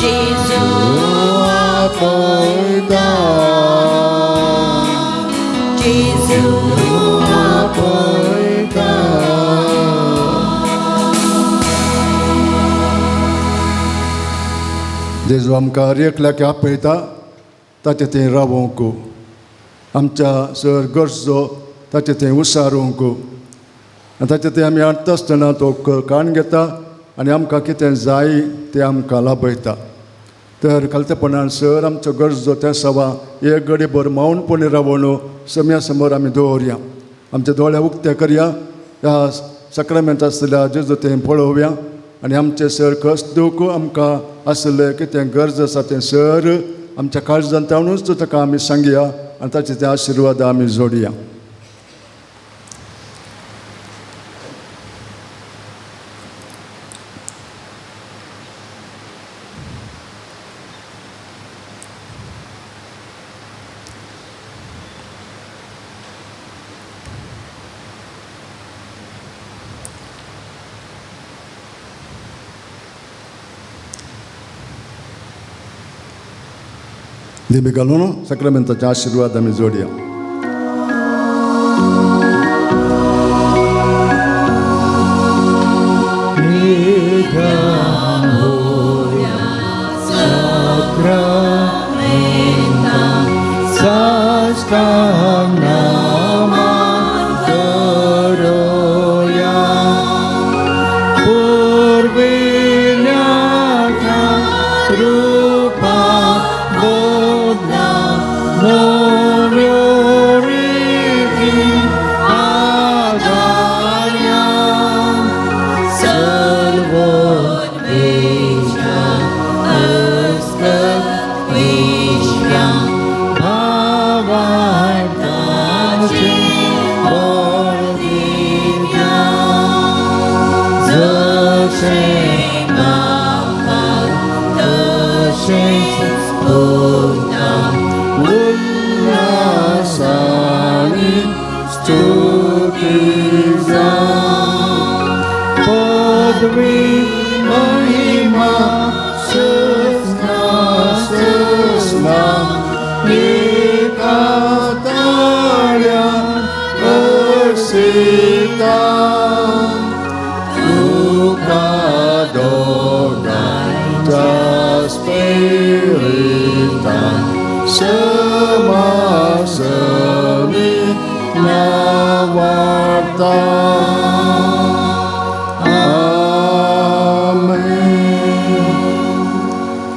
जेजू आपयता, जेजू आपयता. जेजू आमकां हर एकल्याक आपयता ताचे थंय रावोंक, आमच्या सर गरजो ताचे थंय उसारूंक, आनी ताचे थंय आमी हाडटा आसतना तो काण घेता आनी आमकां कितें जाय तें आमकां लाभयता. तर खालतेपणान सर आमचो गरजो त्या सवा एक घडी भर मौनपणी रावून सम्या समोर आमी दवरया. आमचे दोळे उक्ते करया. ह्या साक्रामेंत आसलेल्या जेजू तें पळोवया आनी आमचें सर कश्ट दुख आमकां आसलें कितें गरज आसा तें सर आमच्या काळजान ताणूच ताका आमी सांगया आनी ताचे ते आशिर्वाद आमी जोडया. दिमी घालून साक्रामेंताचे आशिर्वाद आमी जोडया.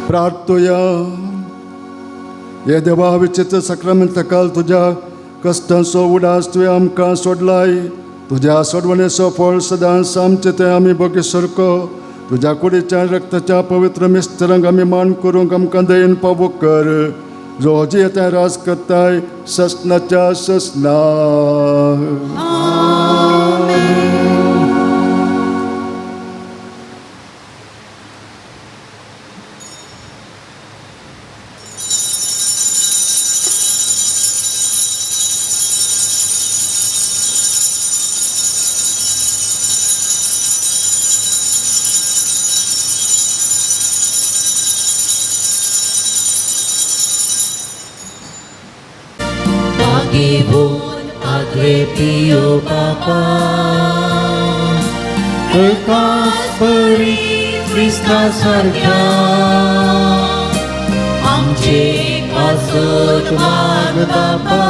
प्रार्थुया. हे देवा विचित्र साक्रामेंता काल तुज्या कश्टांचो उडास तुवें आमकां सोडलाय. तुज्या सोडवणेचो फळ सदांच आमचें तें आमी भोगी सारको तुज्या कुडीच्या रक्ताच्या पवित्र मिस्तरांक आमी मान करूंक आमकां दयेन पावो कर, जो जियेता राज करताय ससनाच्या ससना. Padre Pio Papa, Bekas beri Krista sarga, आमचे पासत माग बापा,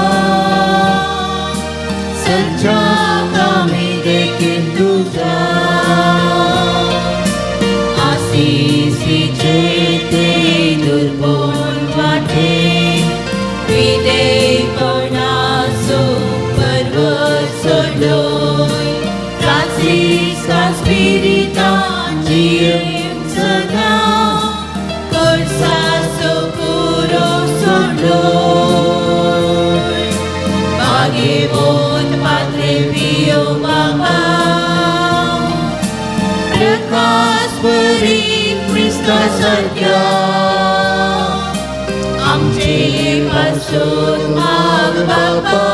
सज्जात आमी देखीन तुज्या, आसिसीचे ते दुर्बोन वाटे, विदेपणाचो पर्वत सोडलोय, फ्रांसिस्का स्पिरितान जियेवन सदां, करसाचो पुरो सोडलोय. भाग्यवंत पाद्रे पियो बाबा, प्रकाश बरी क्रिस्ता सारक्या, आमचे पासून माग बाबा,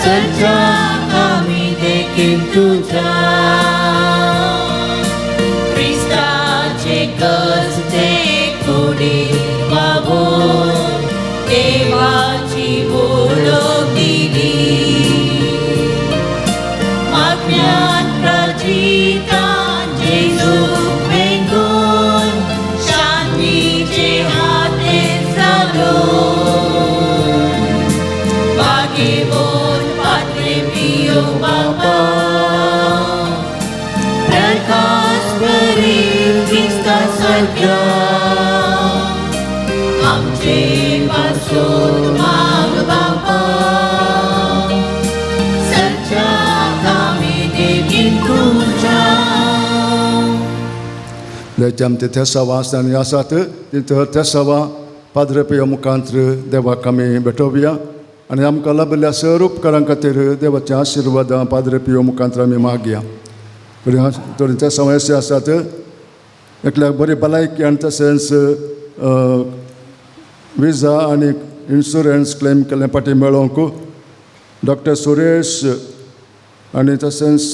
सज्जात आमी देखीन तुज्या, क्रिस्ताचे कस्ते कुडीर वावून देवाची वळख दिली, मागण्यान प्राजितान जेजूक वेंगोवन शांतीचे हाते जालो. भाग्यवंत पाद्रे पियो बाबा, प्रकाश बरी क्रिस्ता सारक्या, आमचे पासून माग बाबा, सज्जात जायते आमचे तेसांवां आसता आनी आसात ती तेसांवां पाद्रे पियो मुखांत देवाक आमी भेटोवया आनी आमकां लाबिल्ल्या सर उपकारां खातीर देवाचे आशिर्वादां पाद्रे पियो मुखांत आमी मागया. थोडी तेसांवां अशें आसात, एकल्याक बरी भलायकी आनी तशेंच विजा आनी इन्शुरन्स क्लेम केल्ले फाटी मेळोवंक डॉक्टर सुरेश आनी तशेंच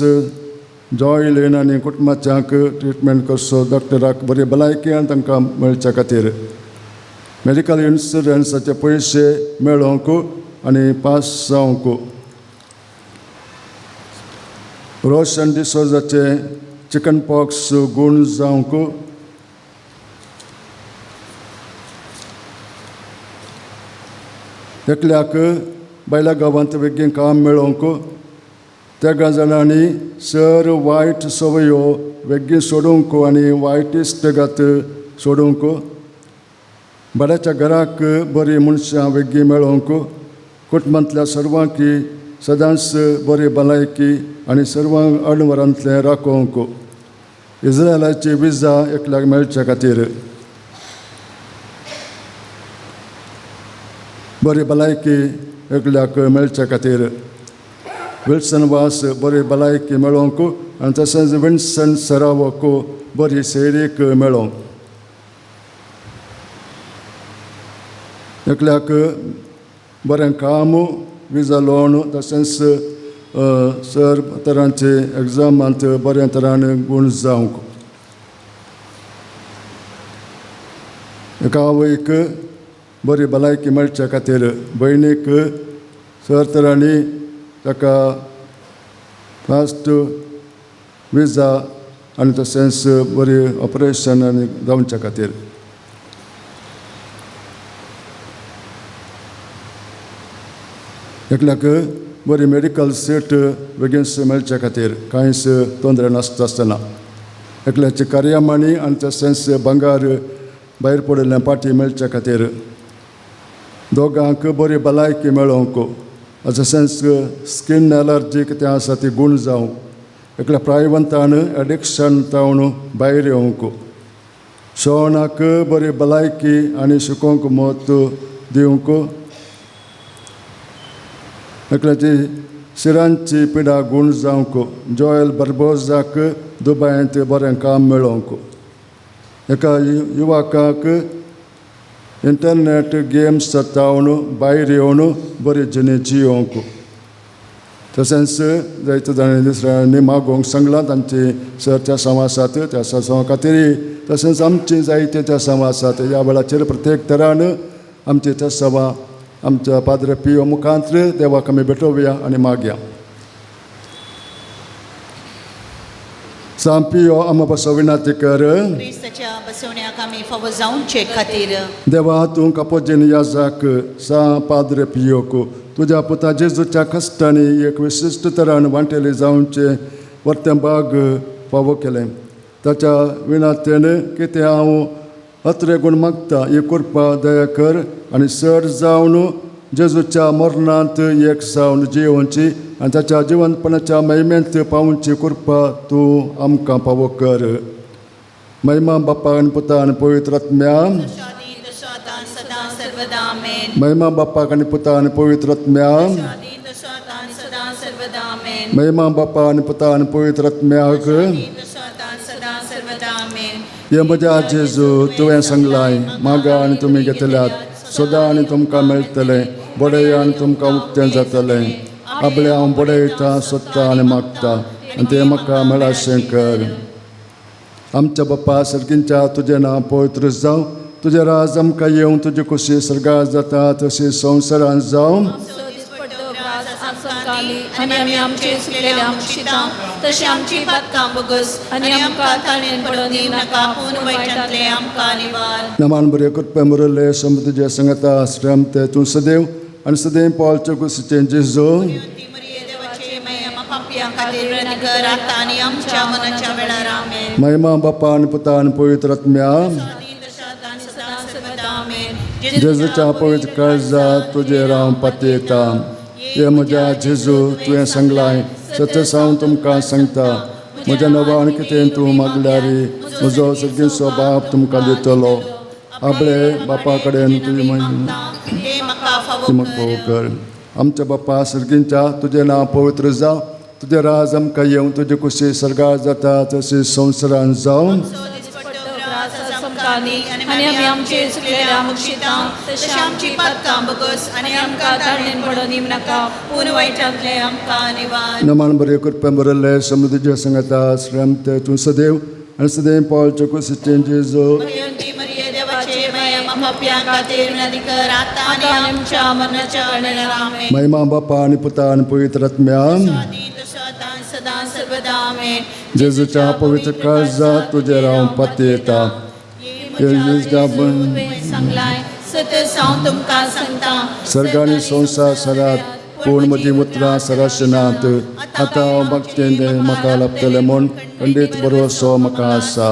जॉय लेन आनी कुटुंबाच्यांक ट्रिटमेंट करचो डॉक्टराक बरी भलायकी आनी तांकां मेळच्या खातीर मेडिकल इन्शुरन्साचे पयशे मेळोवंक आनी पास जावंक रोशन डिसोजाचे चिकन पॉक्स गूण जावंक एकल्याक बायल्या गांवांत बेगीन काम मेळोवंक तेगां जाणांनी सर वायट संवयो बेगीन सोडूंक आनी वायट इश्टगात सोडूंक बऱ्याच्या घराक बरी मनशां बेगीन मेळोवंक कुटुंबांतल्या सर्वांकी सदांच बरी भलायकी आनी सर्वांक अणवरांतलें राखोवंक इस्रायलाची विजा एकल्याक मेळच्या खातीर बरी भलायकी एकल्याक मेळच्या खातीर विल्सन वास बरी भलायकी मेळोवंक आनी तशेंच विन्सन सरावक बरी सैरीक मेळोवंक एकल्याक बरें काम विजा लोन तशेंच सर तरांचे एग्जामांत बऱ्या तरान गूण जावंक एका आवयक बरी भलायकी मेळच्या खातीर भयणीक सर तरांनी ताका फास्ट विजा आनी तशेंच बरी ऑपरेशन आनी जावच्या खातीर एकल्याक बरी मेडिकल सीट बेगीन मेळच्या खातीर कांयच तोंदरे नासता आसतना एकल्याची कार्यामाणी आनी तशेंच भांगर भायर पडिल्लें पाटी मेळच्या खातीर दोगांक बरी भलायकी मेळोवंक तशेंच स्कीन एलर्जी कितें आसा ती गूण जावंक एकल्या प्रायवंतान एडिक्शन जावन भायर येवंक शोणाक बरी भलायकी आनी शिकोवंक म्हत्व दिवंक एकल्याची शिरांची पिडा गूण जावंक जॉयल बर्बोजाक दुबायंत बरें काम मेळोवंक एका युवकाक इंटरनेट गेम्स जावन भायर येवन बरी जिणी जियोवंक तशेंच जायते जाणांनी दुसऱ्यांनी मागोवंक सांगलां तांची सर त्या सांव आसात त्या सांवा खातीर तशेंच आमची जायते त्या सांव आसात ह्या वेळाचेर प्रत्येक तरान आमची त्या सभा आमच्या पाद्रे पियो मुखांत देवाक आमी भेटोवया आनी मागया. सांग पियो आमा पासो विनंती कर क्रिस्ताच्या बसवण्याक आमी फावो जावचे खातीर देवा तूं कापोजीन याजाक सा पाद्रे पियोक तुज्या पुता जेजूच्या कश्टांनी एक विशिश्ट तरान वांटेले जावचे वर्तें बाग फावो केलें ताच्या विनातेन कितें हांव अत्रे गूण मागता ही कृपा दया कर आनी सर जावन जेजूच्या मरणांत एक जावन जियोवची आनी ताच्या जिवनपणाच्या महिमेंत पावची कृपा तूं आमकां पावो कर. महिमा बापा आनी पुता आनी पवित्र आत्म्या. महिमा बापाक आनी पुता आनी पवित्र आत्म्या. महिमा बापा आनी पुता आनी पवित्र आत्म्याक. हे म्हज्या जेजू तुवें सांगलाय मागा आनी तुमी घेतल्यात सदां आनी तुमकां मेळटलें बडय आनी तुमकां उक्तें जातलें. आपलें हांव बडयता सोदता आनी मागता आनी तें म्हाका मेळाशें कर. आमच्या बाप्पा सर्गींच्या तुजें नांव पवित्र जावं तुजें राज आमकां येवं तुजी खुशी सर्गात जाता तशी संवसारांत जावं. आनी आमी आमचे चुकलेल्या मुक्षितां तशें आमची पातकां बोगस आनी आमकां ताणें पडून दिवं नाका पूण वायटांतलें आमकां निवार. नमान बरें कृपे मुरले सम तुजे संगता श्रम ते तूं सदैव आनी सदैव पावलचे कुशीचें जेजू. महिमा बापा आनी पुता आनी पवित्र आत्म्या. जेजूच्या पवित्र काळजा तुजेर हांव पातयेता. हे म्हज्या जेजू तुवें सांगलाय सत्य हांव तुमकां सांगता म्हज्या नांवान कितें तूं मागल्यार म्हजो सगळींचो बाप तुमकां दितलो. आपले बापा कडेन तुजी ते म्हाका फावो म्हाका कर. आमच्या बापा सर्गींच्या, तुजें नांव पवित्र जावं, तुजें राज आमकां येवं, तुजी कुशी सर्गार जाता तशी संवसारान जावं. आनी आमी आमचे चुकलेल्या मुक्षितां तशें आमची पातकां बगस आनी आमकां ताळणेन पडोन दिवं नाका, पूण वायटांतलें आमकां निवार. नमान बरे कृपा बरले समुद्र संगता श्रमत तूं सदैव आनी सदैव पावलचे कुशीचें जेजू. मरियंती मरिये देवाचे माया, पापयां खातीर विनंती कर आतां आनी आमच्या मरणाच्या वेळार. आमेन. महिमा बापा आनी पुता आनी पवित्र आत्म्या. आदी तसो आतां सदां सर्वदा. आमेन. जेजूच्या पवित्र काळजात तुजेर हांव पातयेता. जेजूच्या सांगलाय सतत हांव तुमकां सांगता, सर्ग आनी संवसार सरात, पूण म्हजीं उतरां सरासनात. आतां हांव मागचें तें म्हाका लाभतलें म्हूण खंडीत भरवंसो म्हाका आसा.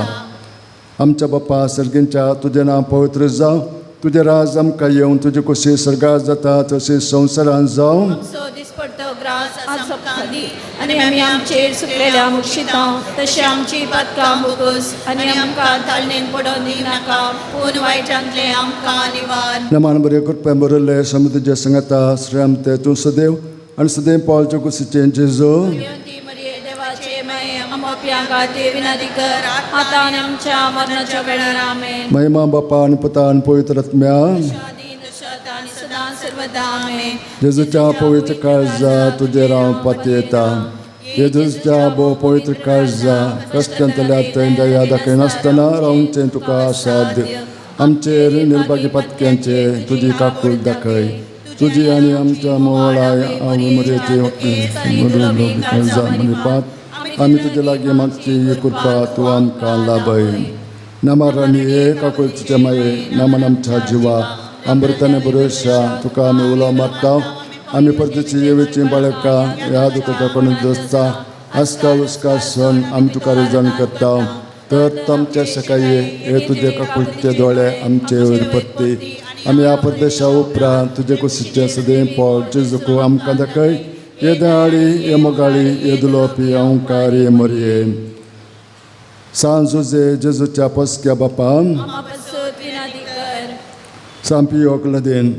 आमच्या बापा सर्गींच्या, तुजें नांव पवित्र जावं, तुजें राज आमकां येवं, तुजी कुशी सर्गार जाता तशी संवसारान जावं. आमचो दिसपडतो ग्रास आज आमकां दी आनी आमी आमचेर चुकलेल्या मुक्षितां तशें आमची पातकां बोगस आनी आमकां ताळणेन पडोन दिवं नाका, पूण वायटांतलें आमकां निवार. नमान बरे कृपा बरले समुद्र संगता श्रम ते तूं सदैव आनी सदैव पावलचे कुशीचें जेजू. मरियंती मरिये देवाचे माये, आमच्या खातीर विनंती कर आतां आनी आमच्या मरणाच्या वेळार. आमेन. महिमा बापा आनी पुता आनी पवित्र आत्म्या. आदी तशें आतां आनी सदां सर्वदा. आमेन. जेजूच्या पवित्र काळजा तुजेर हांव पातयेता. जेजूच्या भोव पवित्र काळजा कश्टांतल्या थंय दया दाखयनासतना रावचें तुका साध्य. आमचेर निर्भागी पातक्यांचे तुजी काकूल दाखय. तुजी आनी आमच्या मोवळाय मरेची काळजा मनी पात आमी तुजे लागीं मागची ही कृपा तूं आमकां लाभय. नामाराणी हे काकुळतीचे माये, नामान आमच्या जिवा अमृताने बरोशा तुका आमी उलो मारता. आमी परदेशी येवेची बाळका ह्या दुखता कोण दसता आसका उस्का सण आमी तुका रिजण करता. तर आमच्या सकाळी हे तुजे काकुळचे दोळे आमचे वयर पडटी. आमी ह्या परदेशा उपरांत तुजे कुशीचे सदैव पोट जेजूक आमकां दाखय. हे दयाळी, हे मोगाळी, हे दुलोपी अंकार हे मरये. सान जुजे जेजूच्या पसक्या बापा, आमा पासत विनंती कर. सांपियो क्लदीन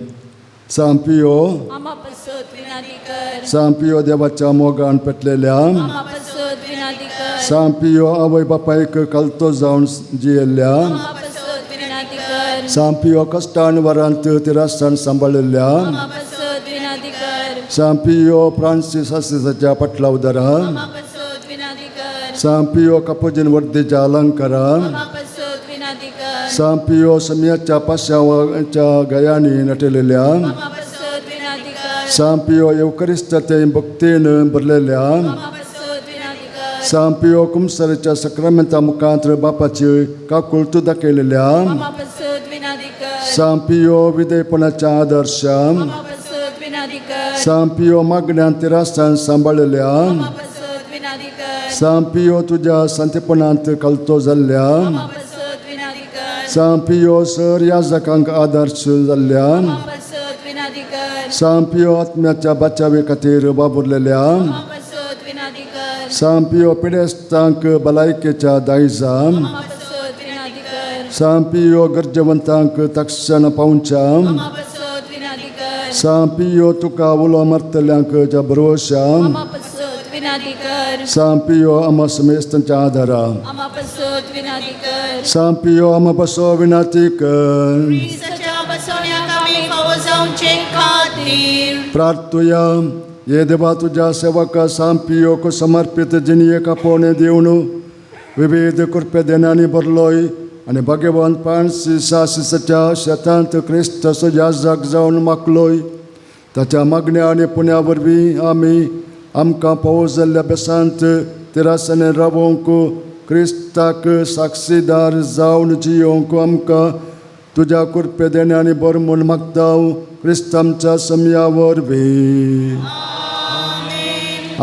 सांपियो, आमा पासत विनंती कर. सांपियो देवाच्या मोगान पेटलेल्या, आमा पासत विनंती कर. सांपियो आवय बापायक कलतो जावन जियेल्ल्या, आमा पासत विनंती कर. सांपियो कश्टान वरांत तिरासान सांबाळिल्ल्या, आमा पासत विनंती कर. सांपियो फ्रांसीस आसिसाच्या पाटलावदारा, आमा पासत विनंती कर. सांपियो कपोजीन वर्दीच्या अलंकारा, आमा पासत विनंती कर. सांपियो समियाच्या पाशावाच्या गयांनी नटलेल्या, आमा पासत विनंती कर. सांपियो येवकरिस्ताचे भक्तीन भरलेल्या, आमा पासत विनंती कर. सांपियो कुमसराच्या सक्रामेंता मुखांत बापाची काकुळतू दाखयलेल्या, आमा पासत विनंती कर. सांपियो विधेयपणाच्या आदर्श, आमा पासत विनंती कर. सांपियो मागण्यान तिरासान सांबाळलेल्या, आमा पासत विनंती कर. सांपियो तुज्या संतेपणांत कलतो जाल्ल्या, आमा पासत विनंती कर. सांपियो सर याजकांक आदर्श जाल्ल्या, आमा पासत विनंती कर. सांपियो आत्म्याच्या बाचावे खातीर वावुरलेल्या, आमा पासत विनंती कर. सांपियो पिडेस्तांक भलायकेच्या दायजा, आमा पासत विनंती कर. सांपियो गरजेवंतांक तक्षण पावच्या, आमा पासत विनंती कर. सांपियो तुका उलो मारतल्यांक ज्या भरवशा, आमा पासत विनंती कर. सांपियो आमा समेस्तांच्या आदारा, आमा पासत विनंती कर. सांपियो आमा बसो विनाती कर. क्रिस्ताच्या बसवण्याक आमी फावो जावचे खातीर. प्रार्थुया. हे देवा, तुज्या सेवका सांपियोक समर्पित जिणयेक आपोवणें दिवन विविध कृपे देण्यांनी भरलोय आनी भाग्यवंत फ्रांसीस आसिसाच्या शेतांत क्रिस्ताचो याजक जावन मागलोय. ताच्या मागण्या आनी पुण्या वरवीं आमी आमकां फावो जाल्ल्या बेसांत तिरासांनी रावोवंक, क्रिस्ताक साक्षीदार जावन जियोवंक आमकां तुज्या कृपे देण्यांनी बरो म्हूण मागता, क्रिस्त आमच्या समया वरवीं.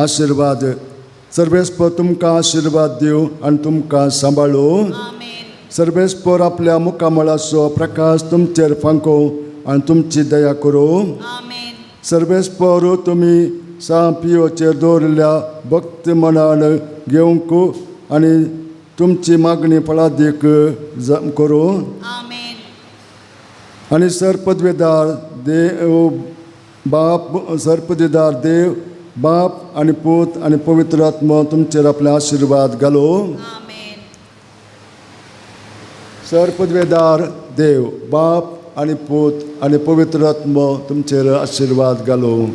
आशिर्वाद. सर्वेस्पर तुमकां आशिर्वाद दिवं आनी तुमकां सांबाळूं. आमेन. सर्वेस्पर आपल्या मुखामळाचो प्रकाश तुमचेर फांकोवं आनी तुमची दया करूं. आमेन. सर्वेस्पर तुमी सां पियोचेर दवरिल्ल्या भक्त मनान घेवंक आनी तुमची मागणी फळादीक करूं. आनी सर पदवेदार देव बाप, सर पदवेदार देव बाप आनी पूत आनी पवित्र आत्मो तुमचेर आपले आशिर्वाद घालूं. सर पदवेदार देव बाप आनी पूत आनी पवित्र आत्मो तुमचेर आशिर्वाद घालूं.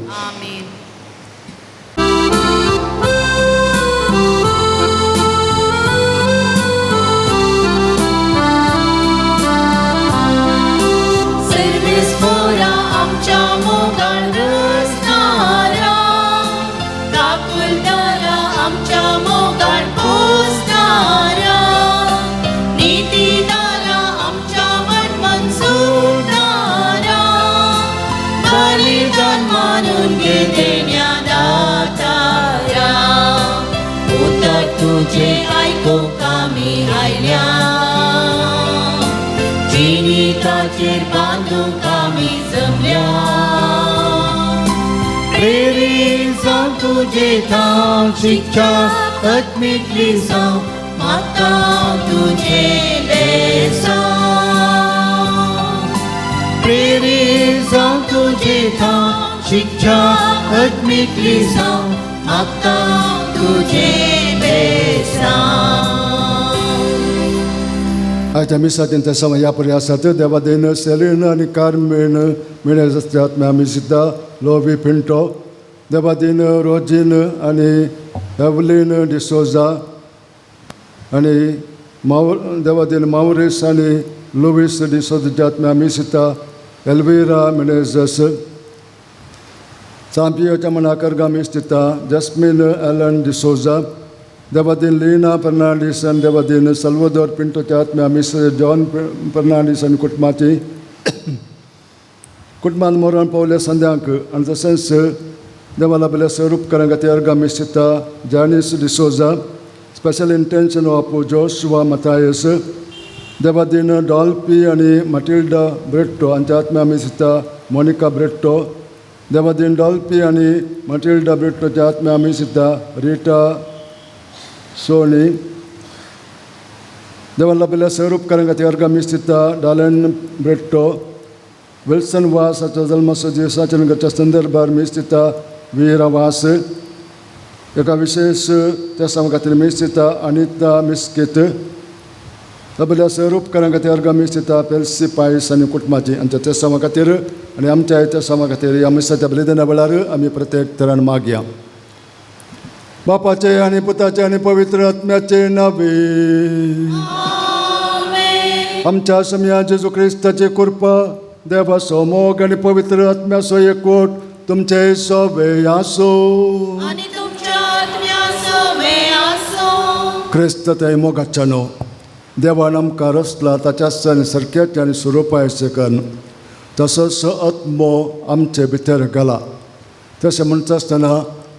शिक्षा आत्मिकली जावं मागता तुजें बेसांव, प्रेरीत जावं तुजें थाव शिक्षा आत्मिकली जावं मागता तुजें बेसांव. आयच्या मिसाचें तें समय ह्या पर्यंत आसात. देवादेन सेलीन आनी कार्मेन मिणेज आत्म्या आमी सिद्धा लोवी पिंटो, देवादीन रोजीन आनी एवलीन डिसोजा आनी देवादीन मावरीस आनी लुवीस डिसोजा आत्म्या आमी सिता एल्विरा मिनेजस, चांपियोच्या मनाकर आमी स्थिता जस्मीन एलन डिसोजा, देवादीन लीना फर्नांडीस आनी देवादीन सल्वदोर पिंटोच्या आत्म्या आमी जॉन फर्नांडीस आनी कुटुंबाची कुटुंबान मरण पावल्या संध्यांक आनी तशेंच देवा लाभिल्ल्या स्वरूप खातीर अर्गां मिस्ता Janice D'Souza, special intention of Joshua Mathias, Devadin डॉल्पी आनी मटिल्डा ब्रेट्टो हांच्या आत्म्या मिस्ता मोनिका ब्रेट्टो, देवादीन डॉल्पी आनी मटिल्डा ब्रेट्टोच्या आत्म्या मिस्ता रिटा सोनी, देवा लाभिल्ल्या स्वरूप खातीर अर्गां मिस्ता डालन ब्रेट्टो, विल्सन वास हाचो जल्माचो दिसाचें संदर्भार मिस्ता वीरा वास, एका विशेष त्या सामा खातीर मिस्ता अनिता मिस्कित, तबल्या स्वरूप खातीर अर्गां मिस्ता पेल्सी पायस आनी कुटुंबाची आमच्या त्या सामा खातीर आनी आमच्या त्या सामा खातीर ह्या मिसाच्या बलिदाना वेळार आमी प्रत्येक तरान मागया. बापाचे आनी पुताचे आनी पवित्र आत्म्याचे नावे आमच्या समया जेजू क्रिस्ताची कृपा, देवाचो मोग आनी पवित्र आत्म्याचो एकवट तुमचे सोबे आसो. आनी तुमच्या आत्म्या सोबे आसो. क्रिस्त ते मोगाच्या न्हू देवान आमकां रचला ताच्या आनी सारक्याचे आनी स्वरुपाचें करून तसोच आत्मो आमचे भितर घाला. तशें म्हणटा आसतना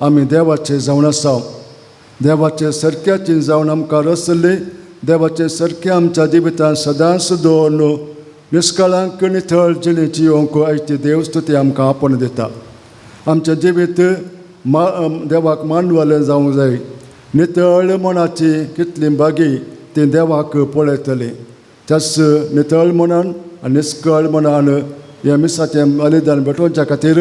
आमी देवाचे जावन आसा. देवाचे सारक्याची जावन आमकां रचली, देवाचे सारकें आमच्या जिवितांत सदांच दवरून निष्कळंक निथळ जिणेची येवंक आयची देवस्तुती आमकां आपोवन दिता. आमचें जिवीत देवाक मानवलें जावंक जाय. नितळ मनाची कितली बागी ती देवाक पळयतली. त्याच नितळ मनान आनी निष्कळ मनान ह्या मिसाचें बलिदान भेटोवच्या खातीर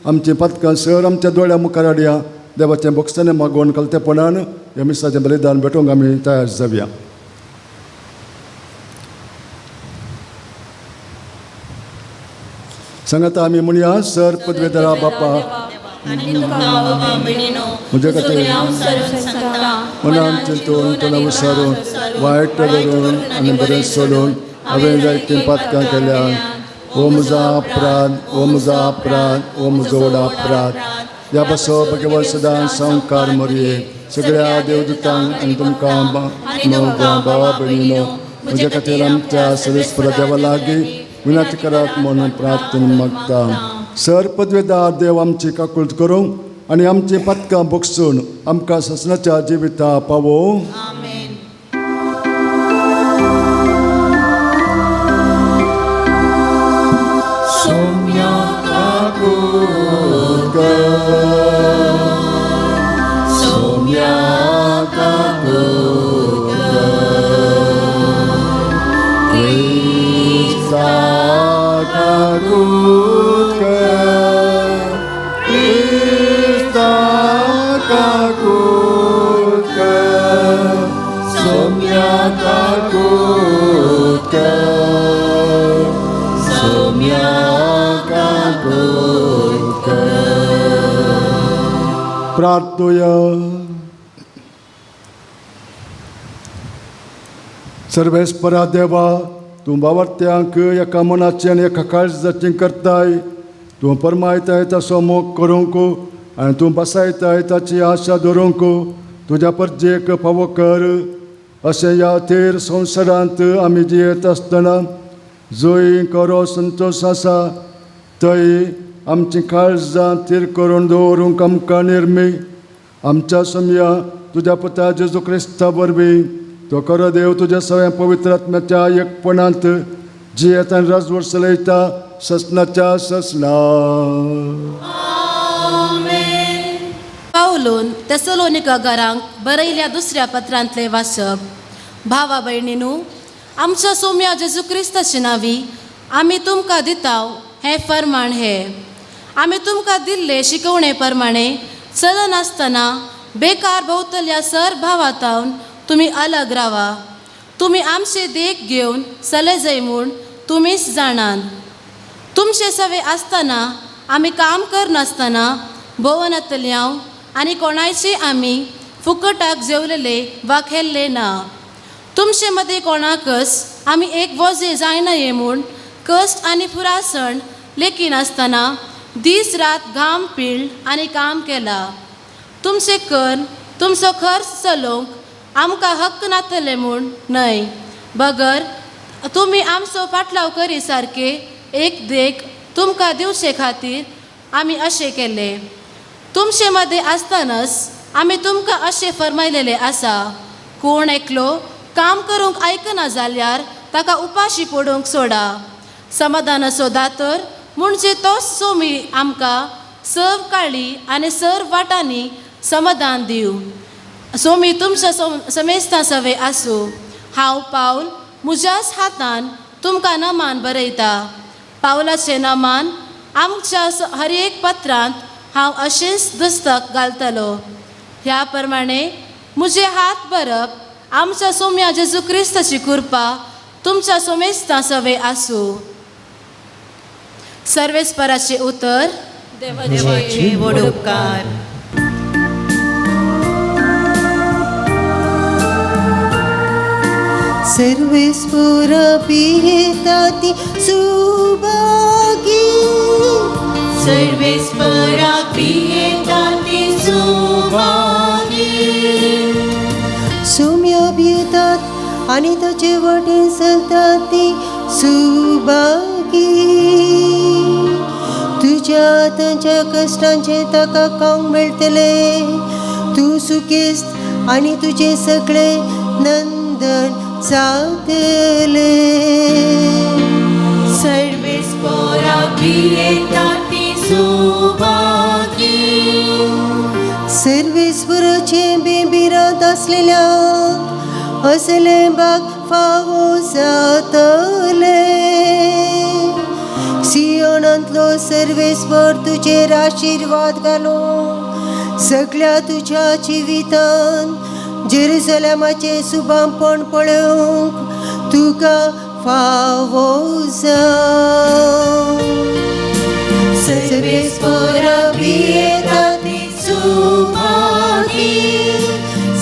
आमचीं पातकां सर आमच्या दोळ्या मुखार हाडया. देवाचें भोगसणें मागोवन कलतेपणान ह्या मिसाचें बलिदान भेटोवंक आमी तयार जावया. सांगाता आमी म्हणया, सर पदवेदारा बापा म्हजे खातीर मनान चिंतून तोंडा विसरून वायट धरून आनी बरें सोडून हांवें जायतीं पातकां केल्या. ओ म्हजो अपराध, ओ म्हजो अपराध, ओ म्हजो व्हड अपराध. ह्या बसो भगवत सदां संवकार मोरये सगळ्या देवदूतांक आनी तुमकां भावा भयणीनो म्हज्या खातीर आमच्या सर्वेस्पर देवा लागीं विनंती करात म्हणून प्रार्थना मागता. सर पदवेदार देव आमची काकूळट करूंक आनी आमची पातकां बगसून आमकां ससनाच्या जिविता पावोवं. सोम्या काकूळ कर. काकूत कर, क्रिस्ता काकूत कर, क्रिस्ता काकूत कर, सोम्या काकूत कर, सोम्या काकूत कर. प्रार्थुया. सर्वेस्परा देवा, तूं बावर्त्यांक एका मनाची आनी एका काळजाची करताय. तूं परमायताय ताचो मोग करूंक आनी तूं बसायताय ताची आशा धरूंक तुज्या परजेक फावो कर. अशें ह्या थेर संवसारांत आमी जियेत आसतना जंय खरो संतोश आसा थंय आमची काळजां थीर करून दवरूंक आमकां निर्मी. आमच्या समया तुज्या पुता जेजू क्रिस्ता वरवीं तो खरो देव तुज्या सगळ्या पवित्र आत्म्याच्या एकपणांत जियेत आनी राजवट चलयता ससनाच्या ससना. पावलून तेसलोनिका घरांक बरयल्या दुसऱ्या पत्रांतले वाचप. भावा भयणीनू, आमच्या सोम्या जेजू क्रिस्ताचे नांवी आमी तुमकां दिताव हें फर्माण हें. आमी तुमकां दिल्ले शिकवणे प्रमाणे चलनासतना बेकार भोंवतल्या सर भावातावन तुमी अलग रावा. तुमी आमचे देख घेवन चले जाय म्हूण तुमीच जाणात. तुमचे सवे आसतना आमी काम करनासतना भोंवनातल्यांव आनी कोणायचे आमी फुकटाक जेवलेले वा खेल्ले ना. तुमचे मदीं कोणाकच आमी एक वजें जायना ये म्हूण कश्ट आनी पुरासण लेखिनासतना दीस रात घाम पिळ आनी काम केलां. तुमचें कर तुमचो खर्च चलोवंक आमकां हक्क नातले म्हूण न्हय, बगर तुमी आमचो फाटलाव करी सारके एक देख तुमकां दिवचे खातीर आमी अशें केलें. तुमचे मदीं आसतनाच आमी तुमकां अशें फर्मायलेलें आसा, कोण एकलो काम करूंक आयकना जाल्यार ताका उपाशी पडूंक सोडा. समाधानाचो दातर म्हणजे तोच सोमी आमकां सर्व काळी आनी सर्व वाटांनी समाधान दिवं. सोमी तुमच्या समेस्तां सवे आसूं. हांव पावल म्हज्याच हातान तुमकां नमान बरयता. पावलाचें नमान आमच्या हर एक पत्रांत हांव अशेंच दस्तक घालतलो. ह्या प्रमाणे म्हजें हात बरप आमच्या सोम्या जेजू क्रिस्ताची कृपा तुमच्या सोमेस्तां सवे आसूं. सर्वेस्पराचें उतर. देवाचे व्हड उपकार. सर्वेस्परा पियेता ती सुभागी, सर्वेस्परा पियेता ती सुभागी, सोम्या भियेतात आनी ताचे वाटेन चलतात ती सुभागी. तुज्या तांच्या कश्टांचें ताका खावंक मेळटलें. तूं सुखेस्त आनी तुजें सगळें नंदन जातलें. सर्वेस्परा पियेता ती सुभागी, सर्वेस्पराचें बेबिरांत आसलेल्या असलें भाग फावो जातलें. सियोनांतलो सर्वेस्पर तुजेर आशिर्वाद घालो. सगळ्या तुज्या जिवितान जेरुसलेमाचें सुबामपण पळोवंक तुका फावो जावं. सर्वेस्परा पियेता ती सुभागी,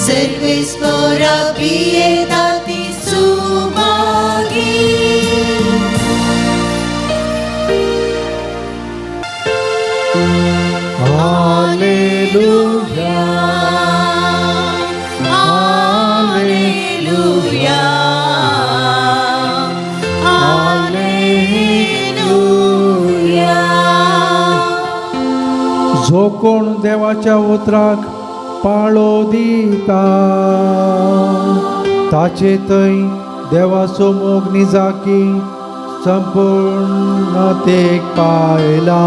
सर्वेस्परा पियेता ती सुभागी. Hallelujah, hallelujah, hallelujah. जो कोण देवाच्या उतराक पाळो दिता ताचे थंय देवाचो मोग निजाकी संपूर्णतेक पायला.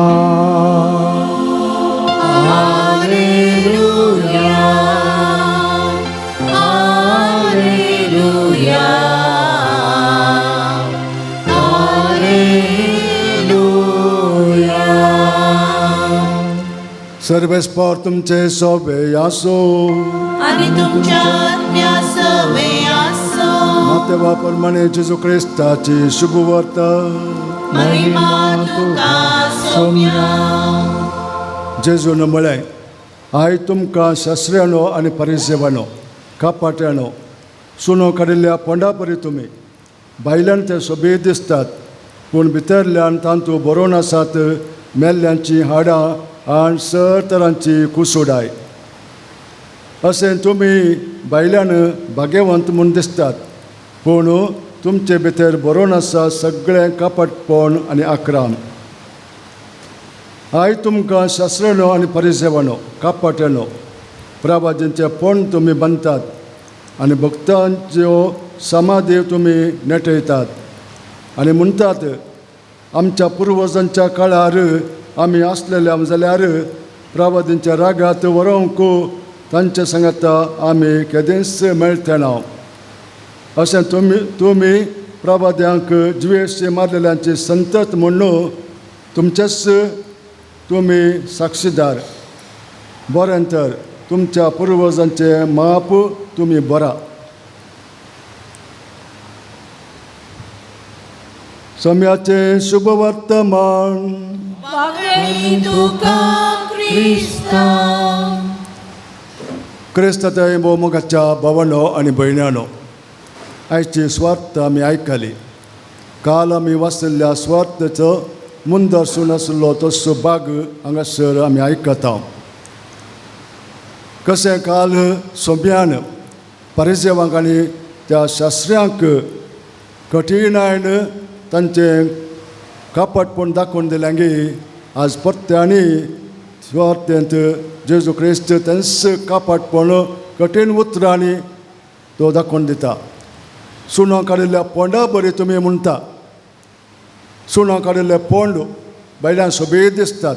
Hallelujah, hallelujah. सर्वेस्पर तुमचे सोबे आसो. आनी तुमच्या आत्म्या सवे आसो. मातेवा प्रमाणे जेजू क्रिस्ताची शुभवार्ता. महिमा तुका सोम्या. जेजून म्हळें, I तुमकां शास्त्र्यानो आनी परिसेवानो, कापाट्यानो, सुनो काडिल्ल्या पोंडा परी तुमी भायल्यान ते सोबीत दिसतात, पूण भितरल्यान तांतू बरोवन आसात मेल्ल्यांची हाडां आनी सर तरांची कुसुडाय. अशें तुमी भायल्यान भाग्यवंत म्हूण दिसतात, पूण तुमचे भितर बरोवन आसा सगळें कपटपण आनी आक्राम. I तुमकां शास्त्र्यानो आनी परिसेवानो, कापाट्यानो, प्रवाजींचे पण तुमी बांदतात आनी भक्तांच्यो समाधी तुमी नेटयतात आनी म्हणटात, आमच्या पुर्वजांच्या काळार आमी आसलेले जाल्यार प्रवादींच्या रागात व्हरोंक तांच्या सांगाता आमी केदेंच मेळचे ना. अशें तुमी प्रवाद्यांक जिवेशी मारलेल्यांची संतत म्हणून तुमचेच तुमी साक्षीदार. बरें तर तुमच्या पुर्वजांचें माप तुमी बरा. सम्याचें शुभ वर्तमान. वागळी तुका क्रिस्ता. क्रिस्त थंय भोवमोगाच्या भावानो आनी भयणानो, आयची स्वार्थ आमी आयकली. काल आमी वाचिल्ल्या स्वार्थाचो मुंदरसून आशिल्लो तसो भाग हांगासर आमी आयकता. कशें काल सोंप्यान परिसेवांक आनी त्या शास्त्र्यांक कठीणायन तांचें कपटपण दाखोवन दिलें गी, आज परते सुवार्थेंत जेजू क्रिस्त तेंच कपटपण कठीण उतरांनी तो दाखोवन दिता. सुणो काडिल्ल्या पोंडा बरी तुमी म्हणटा. सुणो काडिल्ले पोंड भायल्यान सोबीत दिसतात,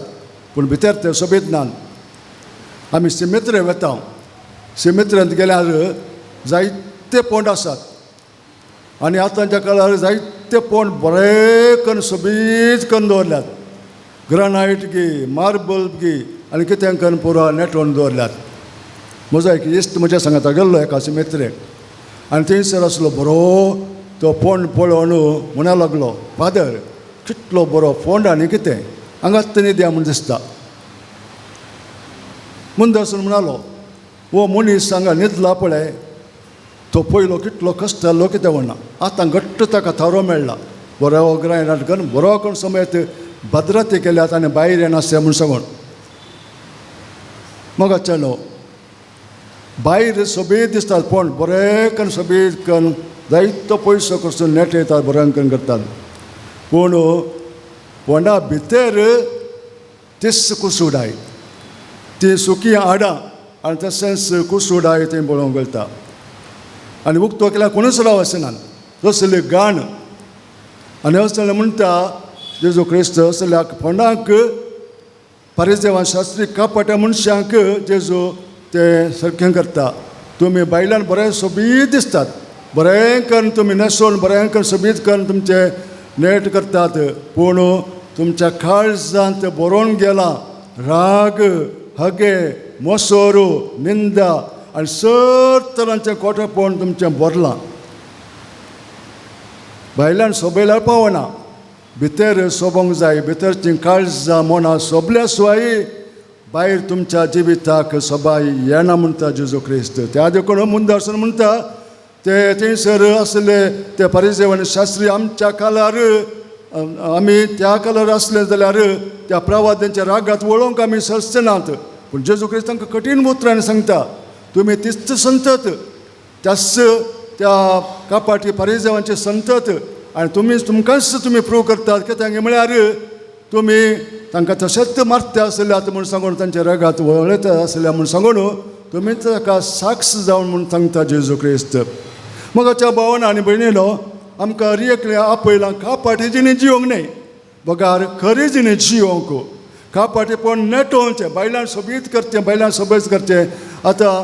पूण भितर ते सोबीत नात. आमी सिमेत्रे वता. सिमेत्रेंत गेल्यार जायते पोंड आसात आनी आतांच्या काळार जायते पोंड बरे करून सोबीत करून दवरल्यात. ग्रानायट गी, मार्बल गी आनी कितें करून पुरो नेटोवन दवरल्यात. म्हजो एक इश्ट म्हज्या सांगाता गेल्लो एका सिमेत्रेक आनी थंयसर आसलो बरो तो फोंड पळोवन म्हणा लागलो, फादर कितलो बरो फोंड आनी कितें हांगाच तेणी द्या म्हूण दिसता. मुंदरसून म्हणालो, हो मनीस हांगा न्हिदला पळय, तो पयलो कितलो कश्ट जाल्लो कितें म्हणना, आतां घट्ट ताका थारो मेळ्ळा, बरो ग्रायनाट करून बरो करून समेत भद्रते केल्यात आनी भायर येनासलें म्हूण सांगून. मग चलो भायर सोबीत दिसतात पूण बरें करून सोबीत करून जायतो पयसो करून नेट येतात, बरें करून करतात, पूण फोंडा भितर तीच कुसुडाय, ती सुकी हाडां आनी तशेंच कुसुडाय थंय पळोवंक मेळटा. आनी उक्तो केल्यार कोणूच राव आसना तसले गाण. आनी असलें म्हणटा जेजू क्रिस्त असल्या फोंडांक परिदेवान शास्त्री कपट्या मनशांक जेजू ते सारकें करता. तुमी बायलान बरें सोबीत दिसतात, बरें करून तुमी न्हेसोवन बरें करून सोबीत करून तुमचें नेट करतात, पूण तुमच्या काळजांत बरोवन गेलां राग, हगे, मोसोरू, निंदा आनी सर तरांचें कोटेपण तुमचें भरलां. भायल्यान सोबयल्यार पावना, भितर सोबोंक जाय. भितरचीं काळजां मनां सोबल्या शिवाय भायर तुमच्या जिविताक सोबाय येना म्हणटा जेजू क्रिस्त. त्या देखून मुंदरसून म्हणटा ते थंयसर आसले ते परिसेव आनी शास्त्री आमच्या काळार, आमी त्या काळार आसले जाल्यार त्या प्रवाद्यांच्या रागात वळोवंक आमी सरचे नात. पूण जेजू क्रिस्त तांकां कठीण उतरांनी सांगता, तुमी तीच संतत, त्याच त्या कपाटी परिसेवांचे संतत आनी तुमी तुमकांच तुमी प्रूव करतात. कित्याक म्हळ्यार तुमी तांकां तशेंच मारते आसल्यात म्हूण सांगून तांच्या रागात वळयता आसल्या म्हूण सांगून तुमी ताका साक्ष जावन म्हूण सांगता जेजू क्रिस्त. मगाच्या भावान आनी भयणीनो, आमकां रियकले आपयलां कापाटी जिणी जिवंक न्हय, बगार खरी जिणी जिवंक. कापाटीपण नेटोवचें, बायलां सोबीत करचें, बायलां सोबीत करचें. आतां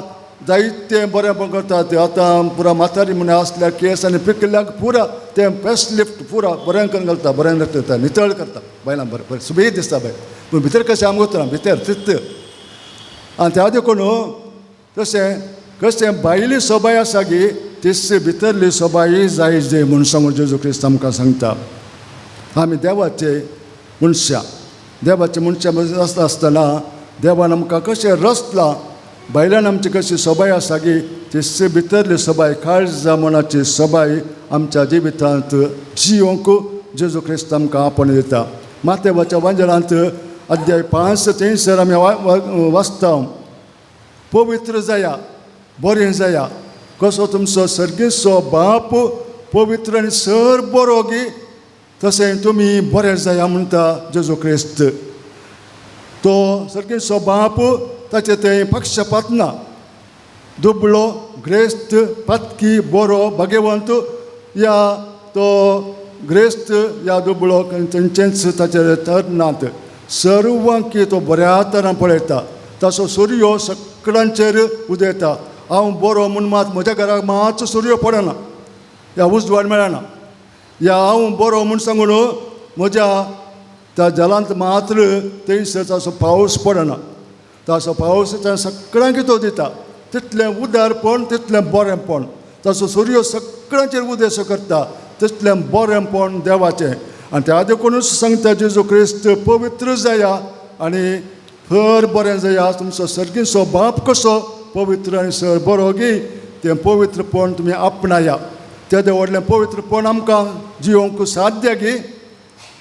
जायतें बरें करतात. आतां पुरा म्हातारी म्हण आसल्यार केस आनी पिकल्याक पुरा तें फेस लिफ्ट पुरा बरें करून घालता, बरें करता, नितळ करता बायलां, बरें बरें सोबीत दिसता बायल. पूण भितर कशें आमकां उतरां भितर तित आनी त्या देखून तशें कशें भायली सोबाय आसा गी तीच भितरली सोबाय जाय जे म्हूण सांगून जेजू क्रिस्त आमकां सांगता. आमी देवाचे मनशां, देवाचे मनशां आसता आसतना देवान आमकां कशें रचलां, भायल्यान आमची कशी सोबाय आसा गी तीच भितरली सोबाय काळजा मनाची सोबाय आमच्या जिवितांत जियोंक जेजू क्रिस्त आमकां आपोवन दिता. मातेवाच्या वांजेलांत अध्याय 5 थंयसर आमी वाचता, पवित्र जाया, बरें जाया, कसो तुमचो सर्गेचो बाप पवित्र आनी सर बरो गी तशें तुमी बरें जाया म्हणटा जेजू क्रिस्त. तो सर्गेचो बाप ताचें तें पक्षपात ना, दुबळो ग्रेस्त पातकी बरो भाग्यवंत या तो ग्रेस्त या दुबळो तेंचेंच ताचेर तर नात, सर्वांकी तो बऱ्या तरान पळयता. ताचो सुर्यो सगळ्यांचेर उदयता. हांव बरो म्हूण मात म्हज्या घराक मातसो सुर्यो पडना या उजवाड मेळना, या हांव बरो म्हूण सांगून म्हज्या त्या जलांत मात्र थंयसर ताचो पावस पडना. ताचो पावस त्या सगळ्यांक तो दिता, तितलें उदारपण तितलें बरेंपण. ताचो सुर्यो सगळ्यांचेर उदेसो करता, तितलें बरेंपण देवाचें. आनी त्या देखूनच सांगता जेजू क्रिस्त, पवित्र जाया आनी खर बरें जाया, तुमचो सर्गीचो बाप कसो पवित्र आनी सर बरो गी तें पवित्रपण तुमी आपणाया. तेदें व्हडलें पवित्रपण आमकां जिवंक साध्य गी,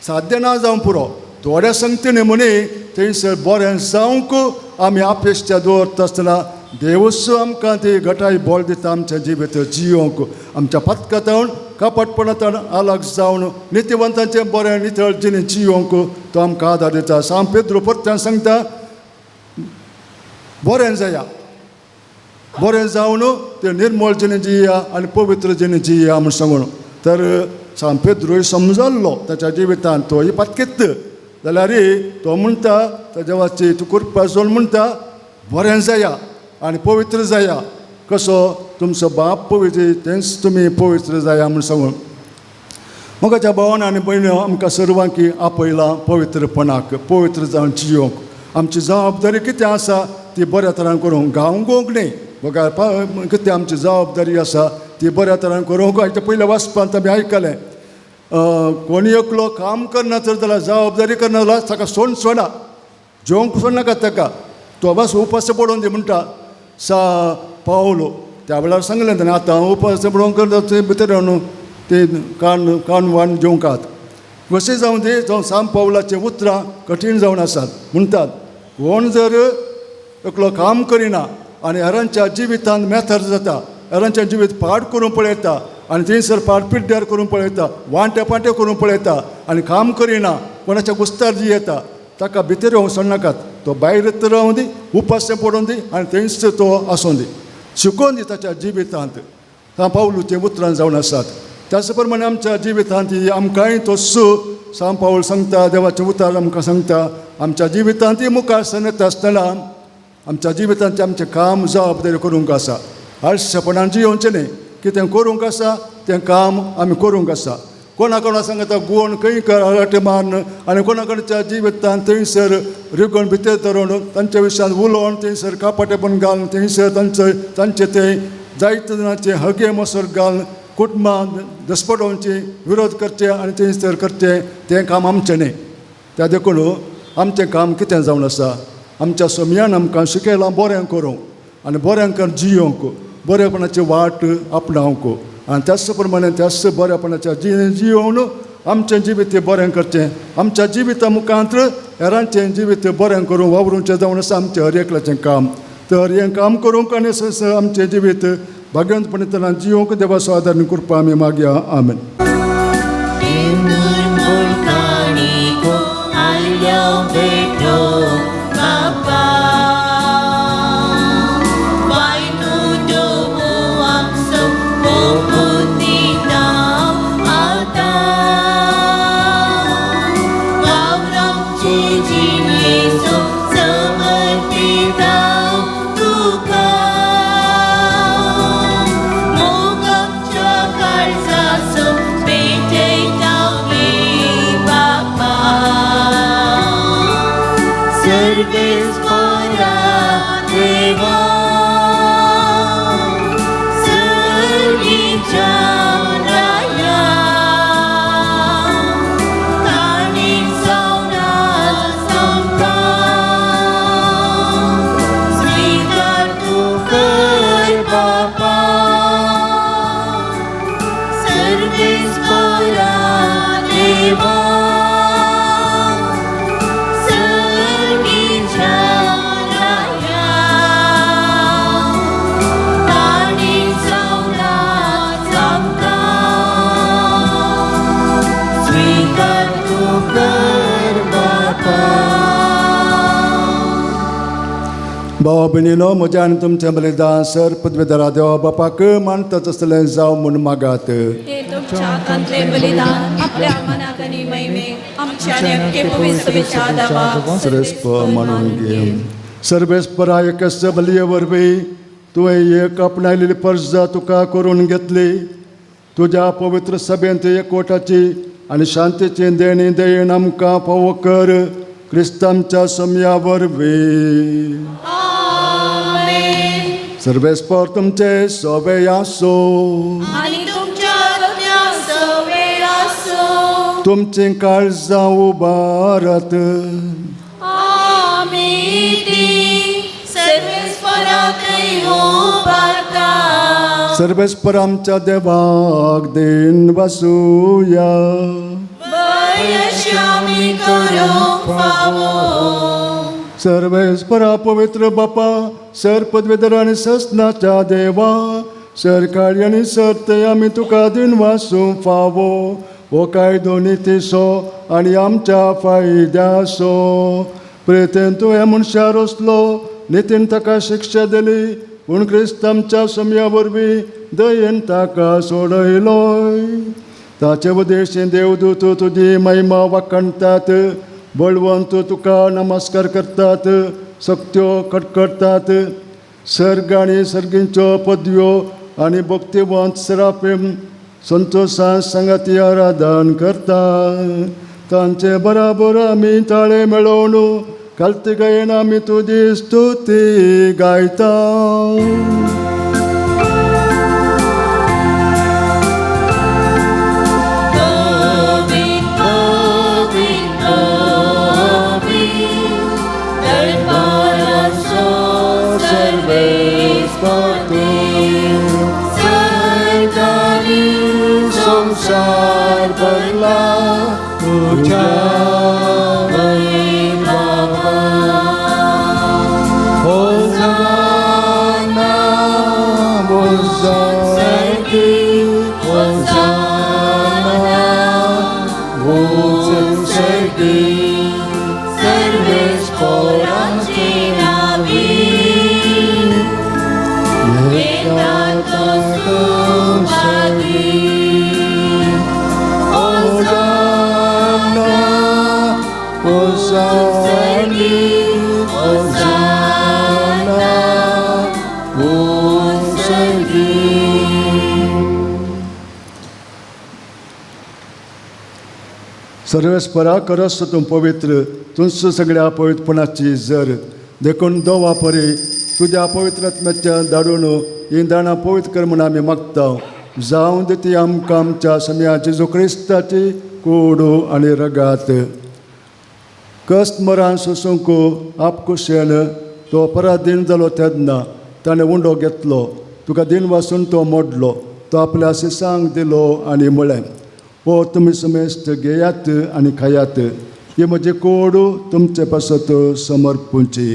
साध्य ना जावं पुरो, थोड्या संगतीन म्हणी थंयसर बरें जावंक आमी अपेक्षा दवरता आसतना देवूच आमकां ती घटाय बळ दिता आमच्या जिवीत जियोंक. आमच्या पत्कतावन कपटपणांत अलग जावन नितीवंतांचें बरें नितळ जिणें जियोंक तो आमकां आदार दिता. सांत पेद्रू परत्यान सांगता, बरें जाया, बरें जावन तें निर्मळ जिणें जिया आनी पवित्र जिणें जिया म्हूण सांगून. तर सांत पेद्रूय समजल्लो ताच्या जिवितांत तोय पातकेत जाल्यार तो म्हणटा ताच्या देवाची तूं कृपा जोड म्हणटा बरें जाया आनी पवित्र जाया, कसो तुमचो बाप पवित्र तेंच तुमी पवित्र जाया म्हूण सांगून. मोगाच्या भावान आनी भयण्यो, आमकां सर्वांकी आपयलां पवित्रपणाक, पवित्र जावन जियोंक. आमची जबाबदारी कितें आसा ती बऱ्या तरान करूंक, गावंक न्ही बघा कितें आमची जबाबदारी आसा ती बऱ्या तरान करूंक. हाच्या पयल्या वाचपांत आमी आयकलें, कोणी एकलो काम करना तर जाल्यार जबाबदारी करना जाल्यार ताका सोड सोडा, जेवंक सोडनाका ताका, तो बस उपास पडोवन दी म्हणटा सा पावलो. त्या वेळार सांगलें ताणें, आतां उपास पडोवंक करता थंय भितर न्हू ते कान कान वान जेवंकात कशें जावं दी. जावं सांत पावलाचीं उतरां कठीण जावन आसात. म्हणटात कोण जर एकलो काम करिना आनी हेरांच्या जिवितांत मेथर जाता, हेरांच्या जिवीत पाड करूंक पळयता आनी थंयसर पाड पिड्ड्यार करूंक पळयता, वांटे पांटे करूंक पळयता आनी काम करिना, कोणाच्या गुस्तार जी येता, ताका भितर येवंक सोडनाकात, तो भायर तर रावूं दी, उपास पडोवन दी आनी थंयच तो आसूं दी, शिकोवन दी ताच्या जिवितांत. सांत पावलूचीं उतरां जावन आसात. त्याच प्रमाणे आमच्या जिवितांत आमकांय तोच सांत पावल सांगता, देवाचें उतर आमकां सांगता, आमच्या जिवितांत मुखार सरता आसतना आमच्या जिवितांत आमचें काम जबाबदारी करूंक आसा. आळशेपणान जियोवचें न्ही, कितें करूंक आसा तें काम आमी करूंक आसा. कोणा कोणा सांगता गोण खंय कराटे मारून आनी कोणा कोणाच्या जिवितांत थंयसर रिगोण भितर धरून तांच्या विशयान उलोवन थंयसर कापाटेपण घालून थंयसर तांचे तांचे ते जायते जाणांचे हगे मसर घालून कुटुंबां दसपटोवची विरोध करचे आनी थंयसर करचें तें काम आमचें न्ही. त्या देखून आमचें काम कितें जावन आसा, आमच्या सोमयान आमकां शिकयलां बरें करूंक आनी बरें कर जियोंक, बरेपणाची वाट आपणावंक आनी त्याच प्रमाणे त्याच बरेपणाच्या जियोवन आमचें जिवीत बरें करचें, आमच्या जिविता मुखांत हेरांचें जिवीत बरें करूं वावरूचें जावन आसा आमचें हर एकल्याचें काम. तर हें काम करूंक आनी आमचें जिवीत भाग्यवंतपणान जियोंक देवाचो आदार कृपा आमी मागया. आमेन. Bye. सर्वेस्परा देवा सर्गीच्या राया ताणी सवलाच आमकां स्वीकार तूं कर बापा. भावा भयणीनो, म्हज्या आनी तुमचें बलिदान सर पदवेदारा देवा बापाक मानता तसलें जावं म्हूण मागात. हे तुमच्या हातांतले बलिदान आपल्या मनाक आनी महिमेक आमच्या आनी अख्खे पवित्र सभेच्या दावाक सर्वेस्पर मानून घे. सर्वेस्परा एकच बलये वरवीं तुवें एक आपणायलेली परजा तुका करून घेतली. तुज्या पवित्र सभेंत एकवटाची आनी शांतीची देणी देण आमकां फावो कर, क्रिस्तांच्या समया वरवीं. आमेन. सर्वेस्पर तुमचे सोबे आसो. आनी तुमच्या आत्म्या सवे आसो. तुमचीं काळजां उबारात. आमी ती सर्वेस्पराकय उबारता. सर्वेस्पर आमच्या देवाक देन वासुया. वयशी आमी करूंक फावो. सर्वेस्परा पवित्र बापा, सर पदवेधर आनी ससनाच्या देवा, सरकारी आनी सर्त आमी तुका दिन वासूं फावो. हो कायदो नितीसो आनी आमच्या फायद्यासो. प्रेतेन तुवें मनशा रोसलो, नितीन ताका शिक्षा दिली, पूण क्रिस्त आमच्या समया वरवीं दयेन ताका सोडयलोय. ताचे उदेशी देवदूत तुजी महिमा वाखणटात, बळवंत तुका नमस्कार करतात, सक्त्यो कडकडटात. सर्ग आनी सर्गींच्यो पदव्यो आनी भक्तिवंत सराफीम संतोशान सांगाती आराधन करता. तांचे बराबर आमी ताळे मेळोवन कार्तिकेयन आमी तुजी स्तुती गायता. पवित्र पवित्र पवित्र दरबाराचो सर्वेस्पर देव, सरकारी संसार भरला तुझ्या होजाना, होजाना, होजाना, होजाना, सर्वेस्पराचे नावी येता तो सुभागी. होजाना, होजाना, होजाना, होजाना. सर्वेस्परा करस तूं पवित्र, तुंच सगळ्या पवित्रपणाची जर. देखून दोवा परी तुज्या पवित्र आत्म्याच्या धाडून ही दाणां पवित्र कर म्हूण आमी मागता. जावं दी ती आमकां आमच्या समया जेजू क्रिस्ताची कूड आनी रगात. कस्ट मरान सोसूंक आपकुशेन तो पराधीन जालो तेन्ना ताणें उंडो घेतलो, तुका दिन वासून तो मोडलो, तो आपल्या शिसांक दिलो आनी म्हळें, हो तुमी समेस्त घेयात आनी खायात, ही म्हजी कोड तुमचे पासत समर्पूची.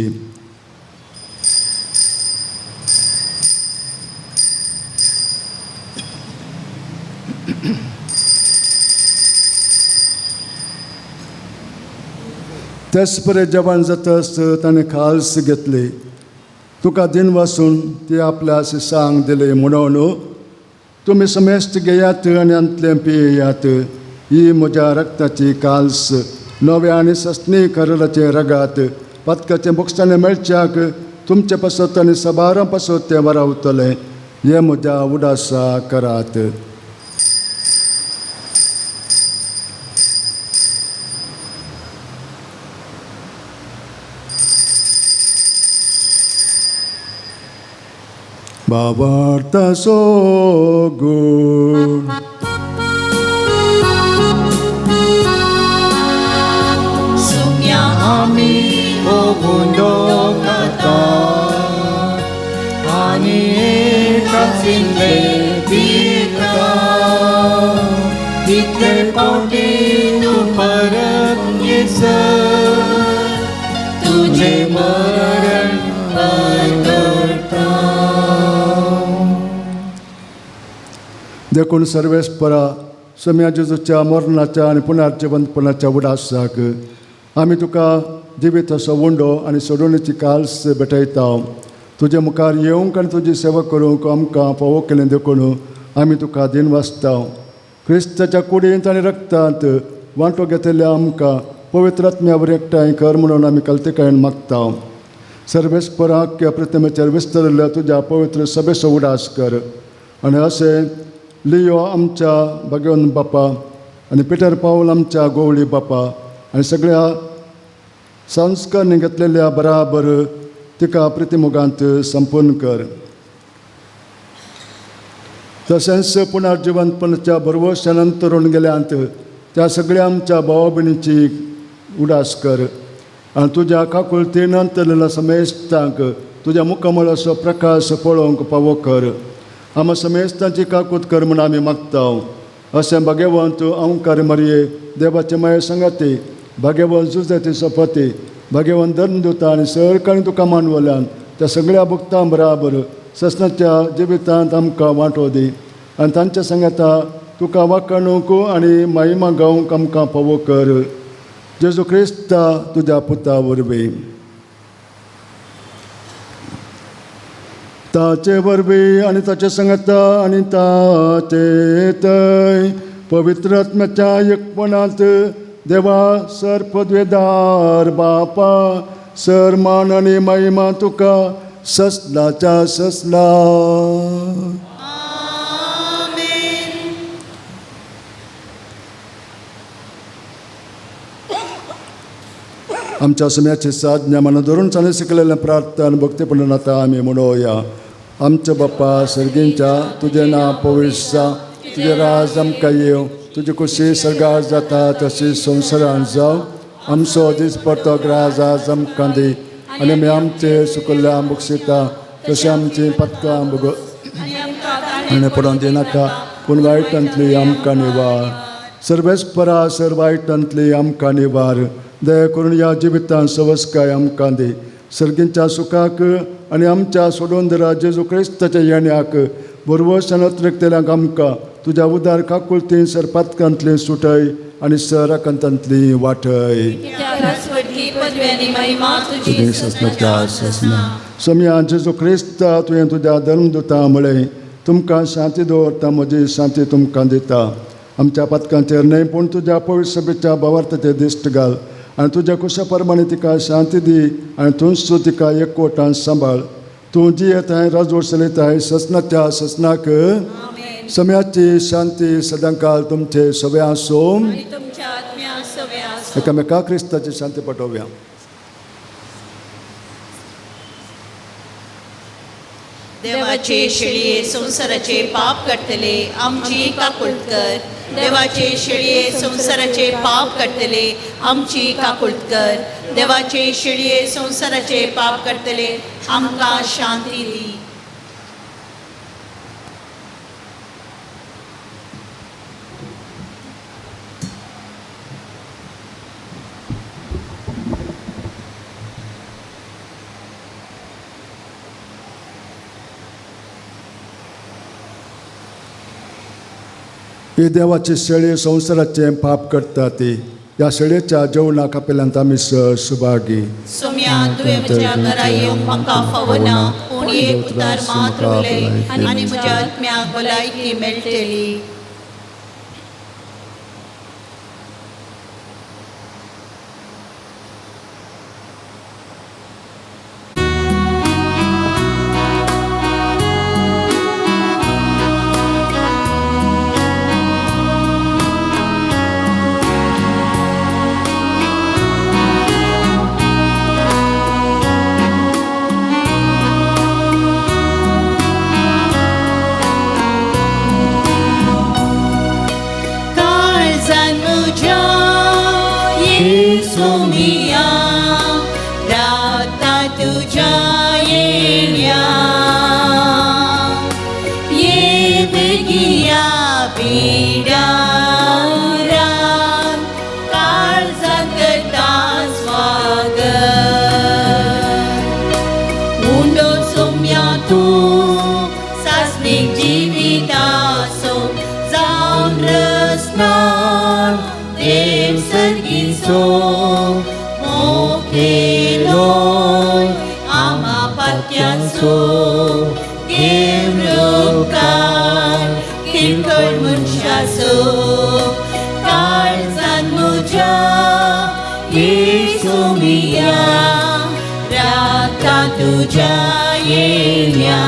तेच परे जेवण जातच ताणें खाल्स घेतली, तुका दिन वासून ती आपल्या शिसांक दिली म्हणून, तुमी समेस्त घेयात आनी हांतलें पियेयात, ही म्हज्या रक्ताची काल्स, नव्या आनी सस्नी कराराचें रगात, पातकाचें बोगसाणें मेळच्याक तुमचे पासत आनी सबारां पासत तें वरावतलें. हें म्हज्या उडासा करात. बाबार्तासो गुण. सुम्या आमी उंडो खाता आनी एकाचिल्ले पिता. इतले पावटी तूं परत येसर तुजें मरण परगटा. देखून सर्वेस्परा सम्या जेजूच्या मरणाच्या आनी पुनर्जिवंतपणाच्या उडासाक आमी तुका जिवीत असो उंडो आनी सोडवणेची काल्स भेटयता. तुजे मुखार येवंक आनी तुजी सेवा करूंक आमकां फावो केलें देखून आमी तुका दिन वाचता. क्रिस्ताच्या कुडींत आनी रक्तांत वांटो घेतल्या आमकां पवित्र आत्म्या एकठांय कर म्हणून आमी कल्तिकायेन मागता. सर्वेस्पराक प्रतिमेचेर विस्तरिल्ल्या तुज्या पवित्र सभेचो उडास कर आनी अशें लियो आमच्या भाग्यवंत बापा आनी पिटर पावल आमच्या गोवळी बापा आनी सगळ्या संस्कार घेतलेल्या बराबर तिका प्रतिमुगांत संपूर्ण कर. तशेंच पुनर्जिवंतपणाच्या भरवशान अंतरून गेल्यांत त्या सगळ्या आमच्या भावा भयणीची उडास कर आनी तुज्या काकुळतीन अंतरलेल्या समेस्तांक तुज्या मुखामळाचो प्रकाश पळोवंक पावो कर. आमा समेस्तांची काकूत कर म्हूण आमी मागता. अशें भाग्यवंत अंकार मरये देवाचे माये सांगाती भाग्यवंत जुजाती सोपती भाग्यवंत धर्मदूता आनी सरकारान तुका मानवल्यान त्या सगळ्या भक्तां बराबर ससनाच्या जिवितांत आमकां वांटो दी आनी तांच्या सांगाता तुका वाखाणूंक आनी महिमा गावंक आमकां फावो कर. जेजू क्रिस्ता तुज्या पुता वरवीं ताचे वरवीं आनी ताचे सांगाता आनी ताचे थंय पवित्र आत्म्याच्या एकपणांत देवा सर पदवेदार बापा सर मान आनी महिमा तुका ससलाच्या ससला. आमच्या सम्याची साधना मना धरून चालू शिकलेल्या प्रार्थना आनी भक्तीपणान आतां आमी म्हणोया. आमच्या बाप्पा सर्गींच्या तुजें नांव पवित्र जावं, तुजें राज आमकां येवं, तुजी खुशी सर्गार जाता तशी संवसारांत जावं. आमचो दीस परतो ग्रास आज आमकां दी आनी आमी आमचे सुकल्ल्या बक्षिता तशें आमची पत्कां भोग आनी पडोवन दिनाका पूण वायटांतली आमकां निवार. सर्वेस्परा सर वायटांतली आमकां निवार. दया करून ह्या जिवितांत सवस्काय आमकां दी. सर्गींच्या सुखाक आनी आमच्या सोडोवन जेजू क्रिस्ताच्या येण्याक बरवस अत्रिकतेल्यांक आमकां तुज्या उदार काकुळती सरपातकांतली सुटय आनी सराकांतांतली वाटय. सम्या जेजू क्रिस्ता तुवें तुज्या धर्मदूता म्हळें तुमकां शांती दवरता म्हजी शांती तुमकां दिता. आमच्या पातकांचेर न्हय पूण तुज्या पवित्र सभेच्या भावार्थाचेर दिश्ट घाल आनी तुज्या कुशा प्रमाणे तिका शांती दी आनी तूंच तूं तिका एकवटान सांबाळ. तूं जियेताय राजवट चलयताय ससनाच्या ससनाक. सम्याची शांती सदांकाल तुमचे सगळे आसूं. एकामेका क्रिस्ताची शांती पटोवया. देवाचे शेळये संवसाराचे पाप काडटले आमची काकूळत कर. देवाचे शेळये संवसाराचे पाप काडटले आमची काकूळत कर. देवाचे शेळये संवसाराचे पाप काडटले आमकां शांती दी. ही देवाची शेळी संवसाराचें पाप करता ती ह्या शेळयेच्या जेवणाक आपल्यान आमी सुभागी. सोम्या तुवें म्हज्या घरा येवंक म्हाका फावना पूण एक उतार मात्र उलय आनी म्हज्या आत्म्याक भलायकी मेळटली. किरकोळ मनशाचो काळजान म्हज्या येसू मिया राखता तुज्या येण्या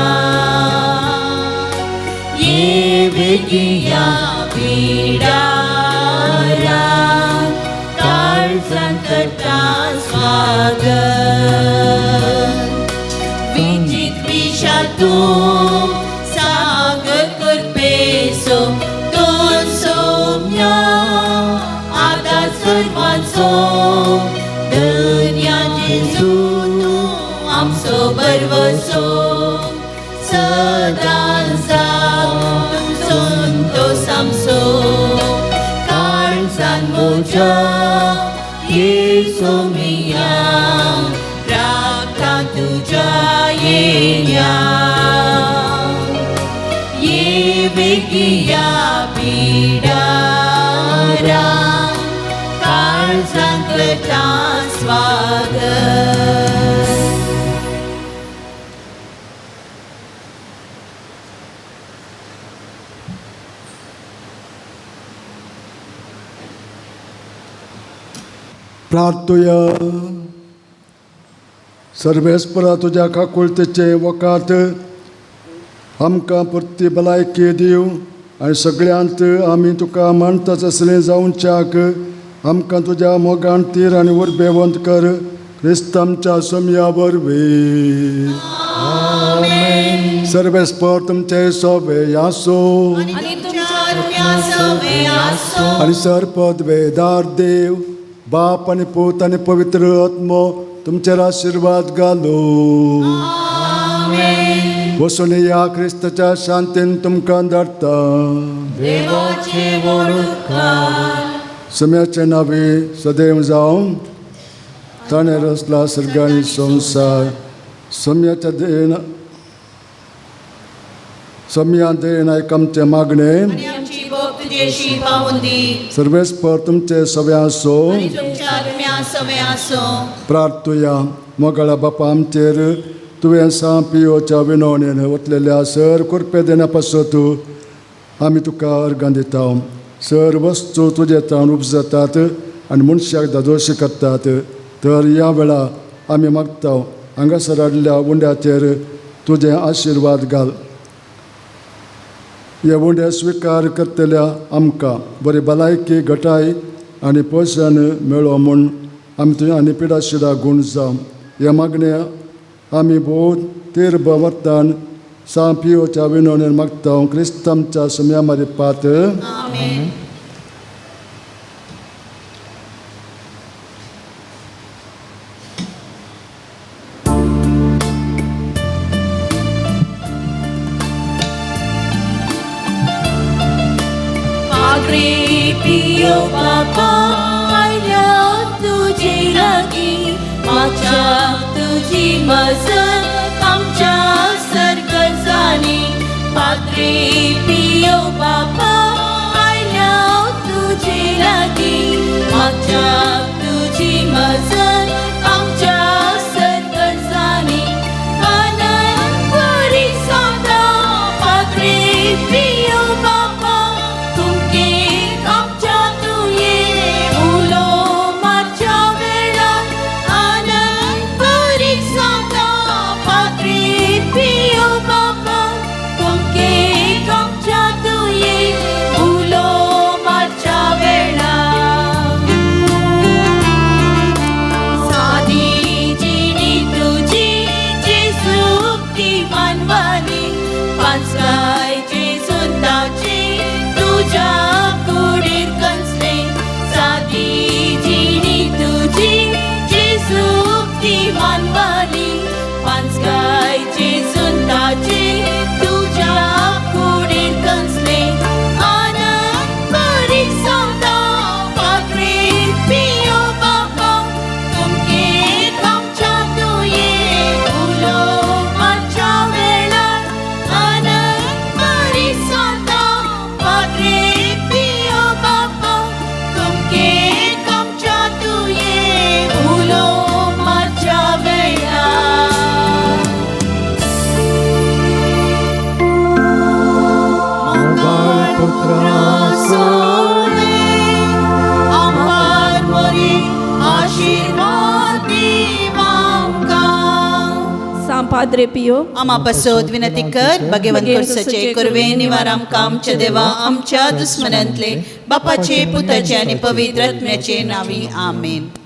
ये बेगिया पिडारा काळजान करता स्वागत विचित विशा तूं सागर करपेसो दोन सोम्या आदार सर्वांचो धन्या जेजू तूं आमचो बरवसो सदांचा तूं संतोस आमचो काळजान म्हज्या येसू मिया राखता तुज्या येण्या ये बेगिया पिडारा काळजान करता स्वागत. प्रार्थुया. सर्वेस्परा तुज्या काकुळतेचे वकात आमकां परती भलायकी दिव आनी सगळ्यांत आमी तुका मानताच आसलें जावच्याक आमकां तुज्या मोगान तीर आनी उर्बेवंत कर क्रिस्त आमच्या सोमया वरवीं. सर्वेस्पर तुमचे सोबे आसो आनी तुमच्या आत्म्या सवे आसो. आनी सरपद वेदार देव बाप आनी पूत आनी पवित्र आत्मो तुमचेर आशिर्वाद घालू. वसून ह्या क्रिस्ताच्या शांतीन तुमकां धाडटा. देवाचे वळख. सम्याचे नावे सदैव जावं ताणें रचला सर्ग आनी संवसार. सम्याच्या देन सम्या देन आयक आमचें मागणें. आनी आमची भोग तुजेशी पावून दी. सर्वेस्पर तुमचे सवे आसो. आनी तुमच्या आत्म्या सवे आसो. प्रार्थुया. मोगाळा बापा आमचेर तुवें सां पियोच्या विनवणेन वतलेल्या सर कुरपे देण्या पासत आमी तुका अर्गां दिता. सर वस्तू तुजे ताण उपजतात आनी मनशाक दादोशी करतात तर ह्या वेळा आमी मागता हांगासर हाडल्या उंड्याचेर तुजें आशिर्वाद घाल. हे उंडे स्विकार करतल्या आमकां बरी भलायकी घटाय आनी पोशण मेळो म्हूण आमी तुजें आनी पिडाशिडा गूण जावं. हे मागणे आमी भोव तीर वर्तान सां पियोच्या विनवणेन मागता क्रिस्त आमच्या सम्या मारिपात. आमेन. Padre Pio Papa आयल्या तुजे लागीं मागच्या तुजी मजत आमच्या सर्गजानी. पाद्रे पियो बापा आयल्या तुजे लागीं मागच्या तुजी मजत आमच्या सर्गजानी. आनंद भरिसाता पाद्रे पियो बापा तुमके आमच्या तुये उलो मारच्या वेळार आनंद भरिसाता पाद्रे पियो बापा तुमके आमच्या तुये उलो मारच्या वेळार. पुत्रा सोने आमकार मोरी आशीर्वाद दिवांका सां पाद्रे पियो आमा पसोद विनंती कर भगवंत कुर्सचे कुर्वे निवार आमकां आमच्या देवा आमच्या दुस्मनांतले बापाचे पुताचे आनी पवित्र आत्म्याचे नावी आमेन.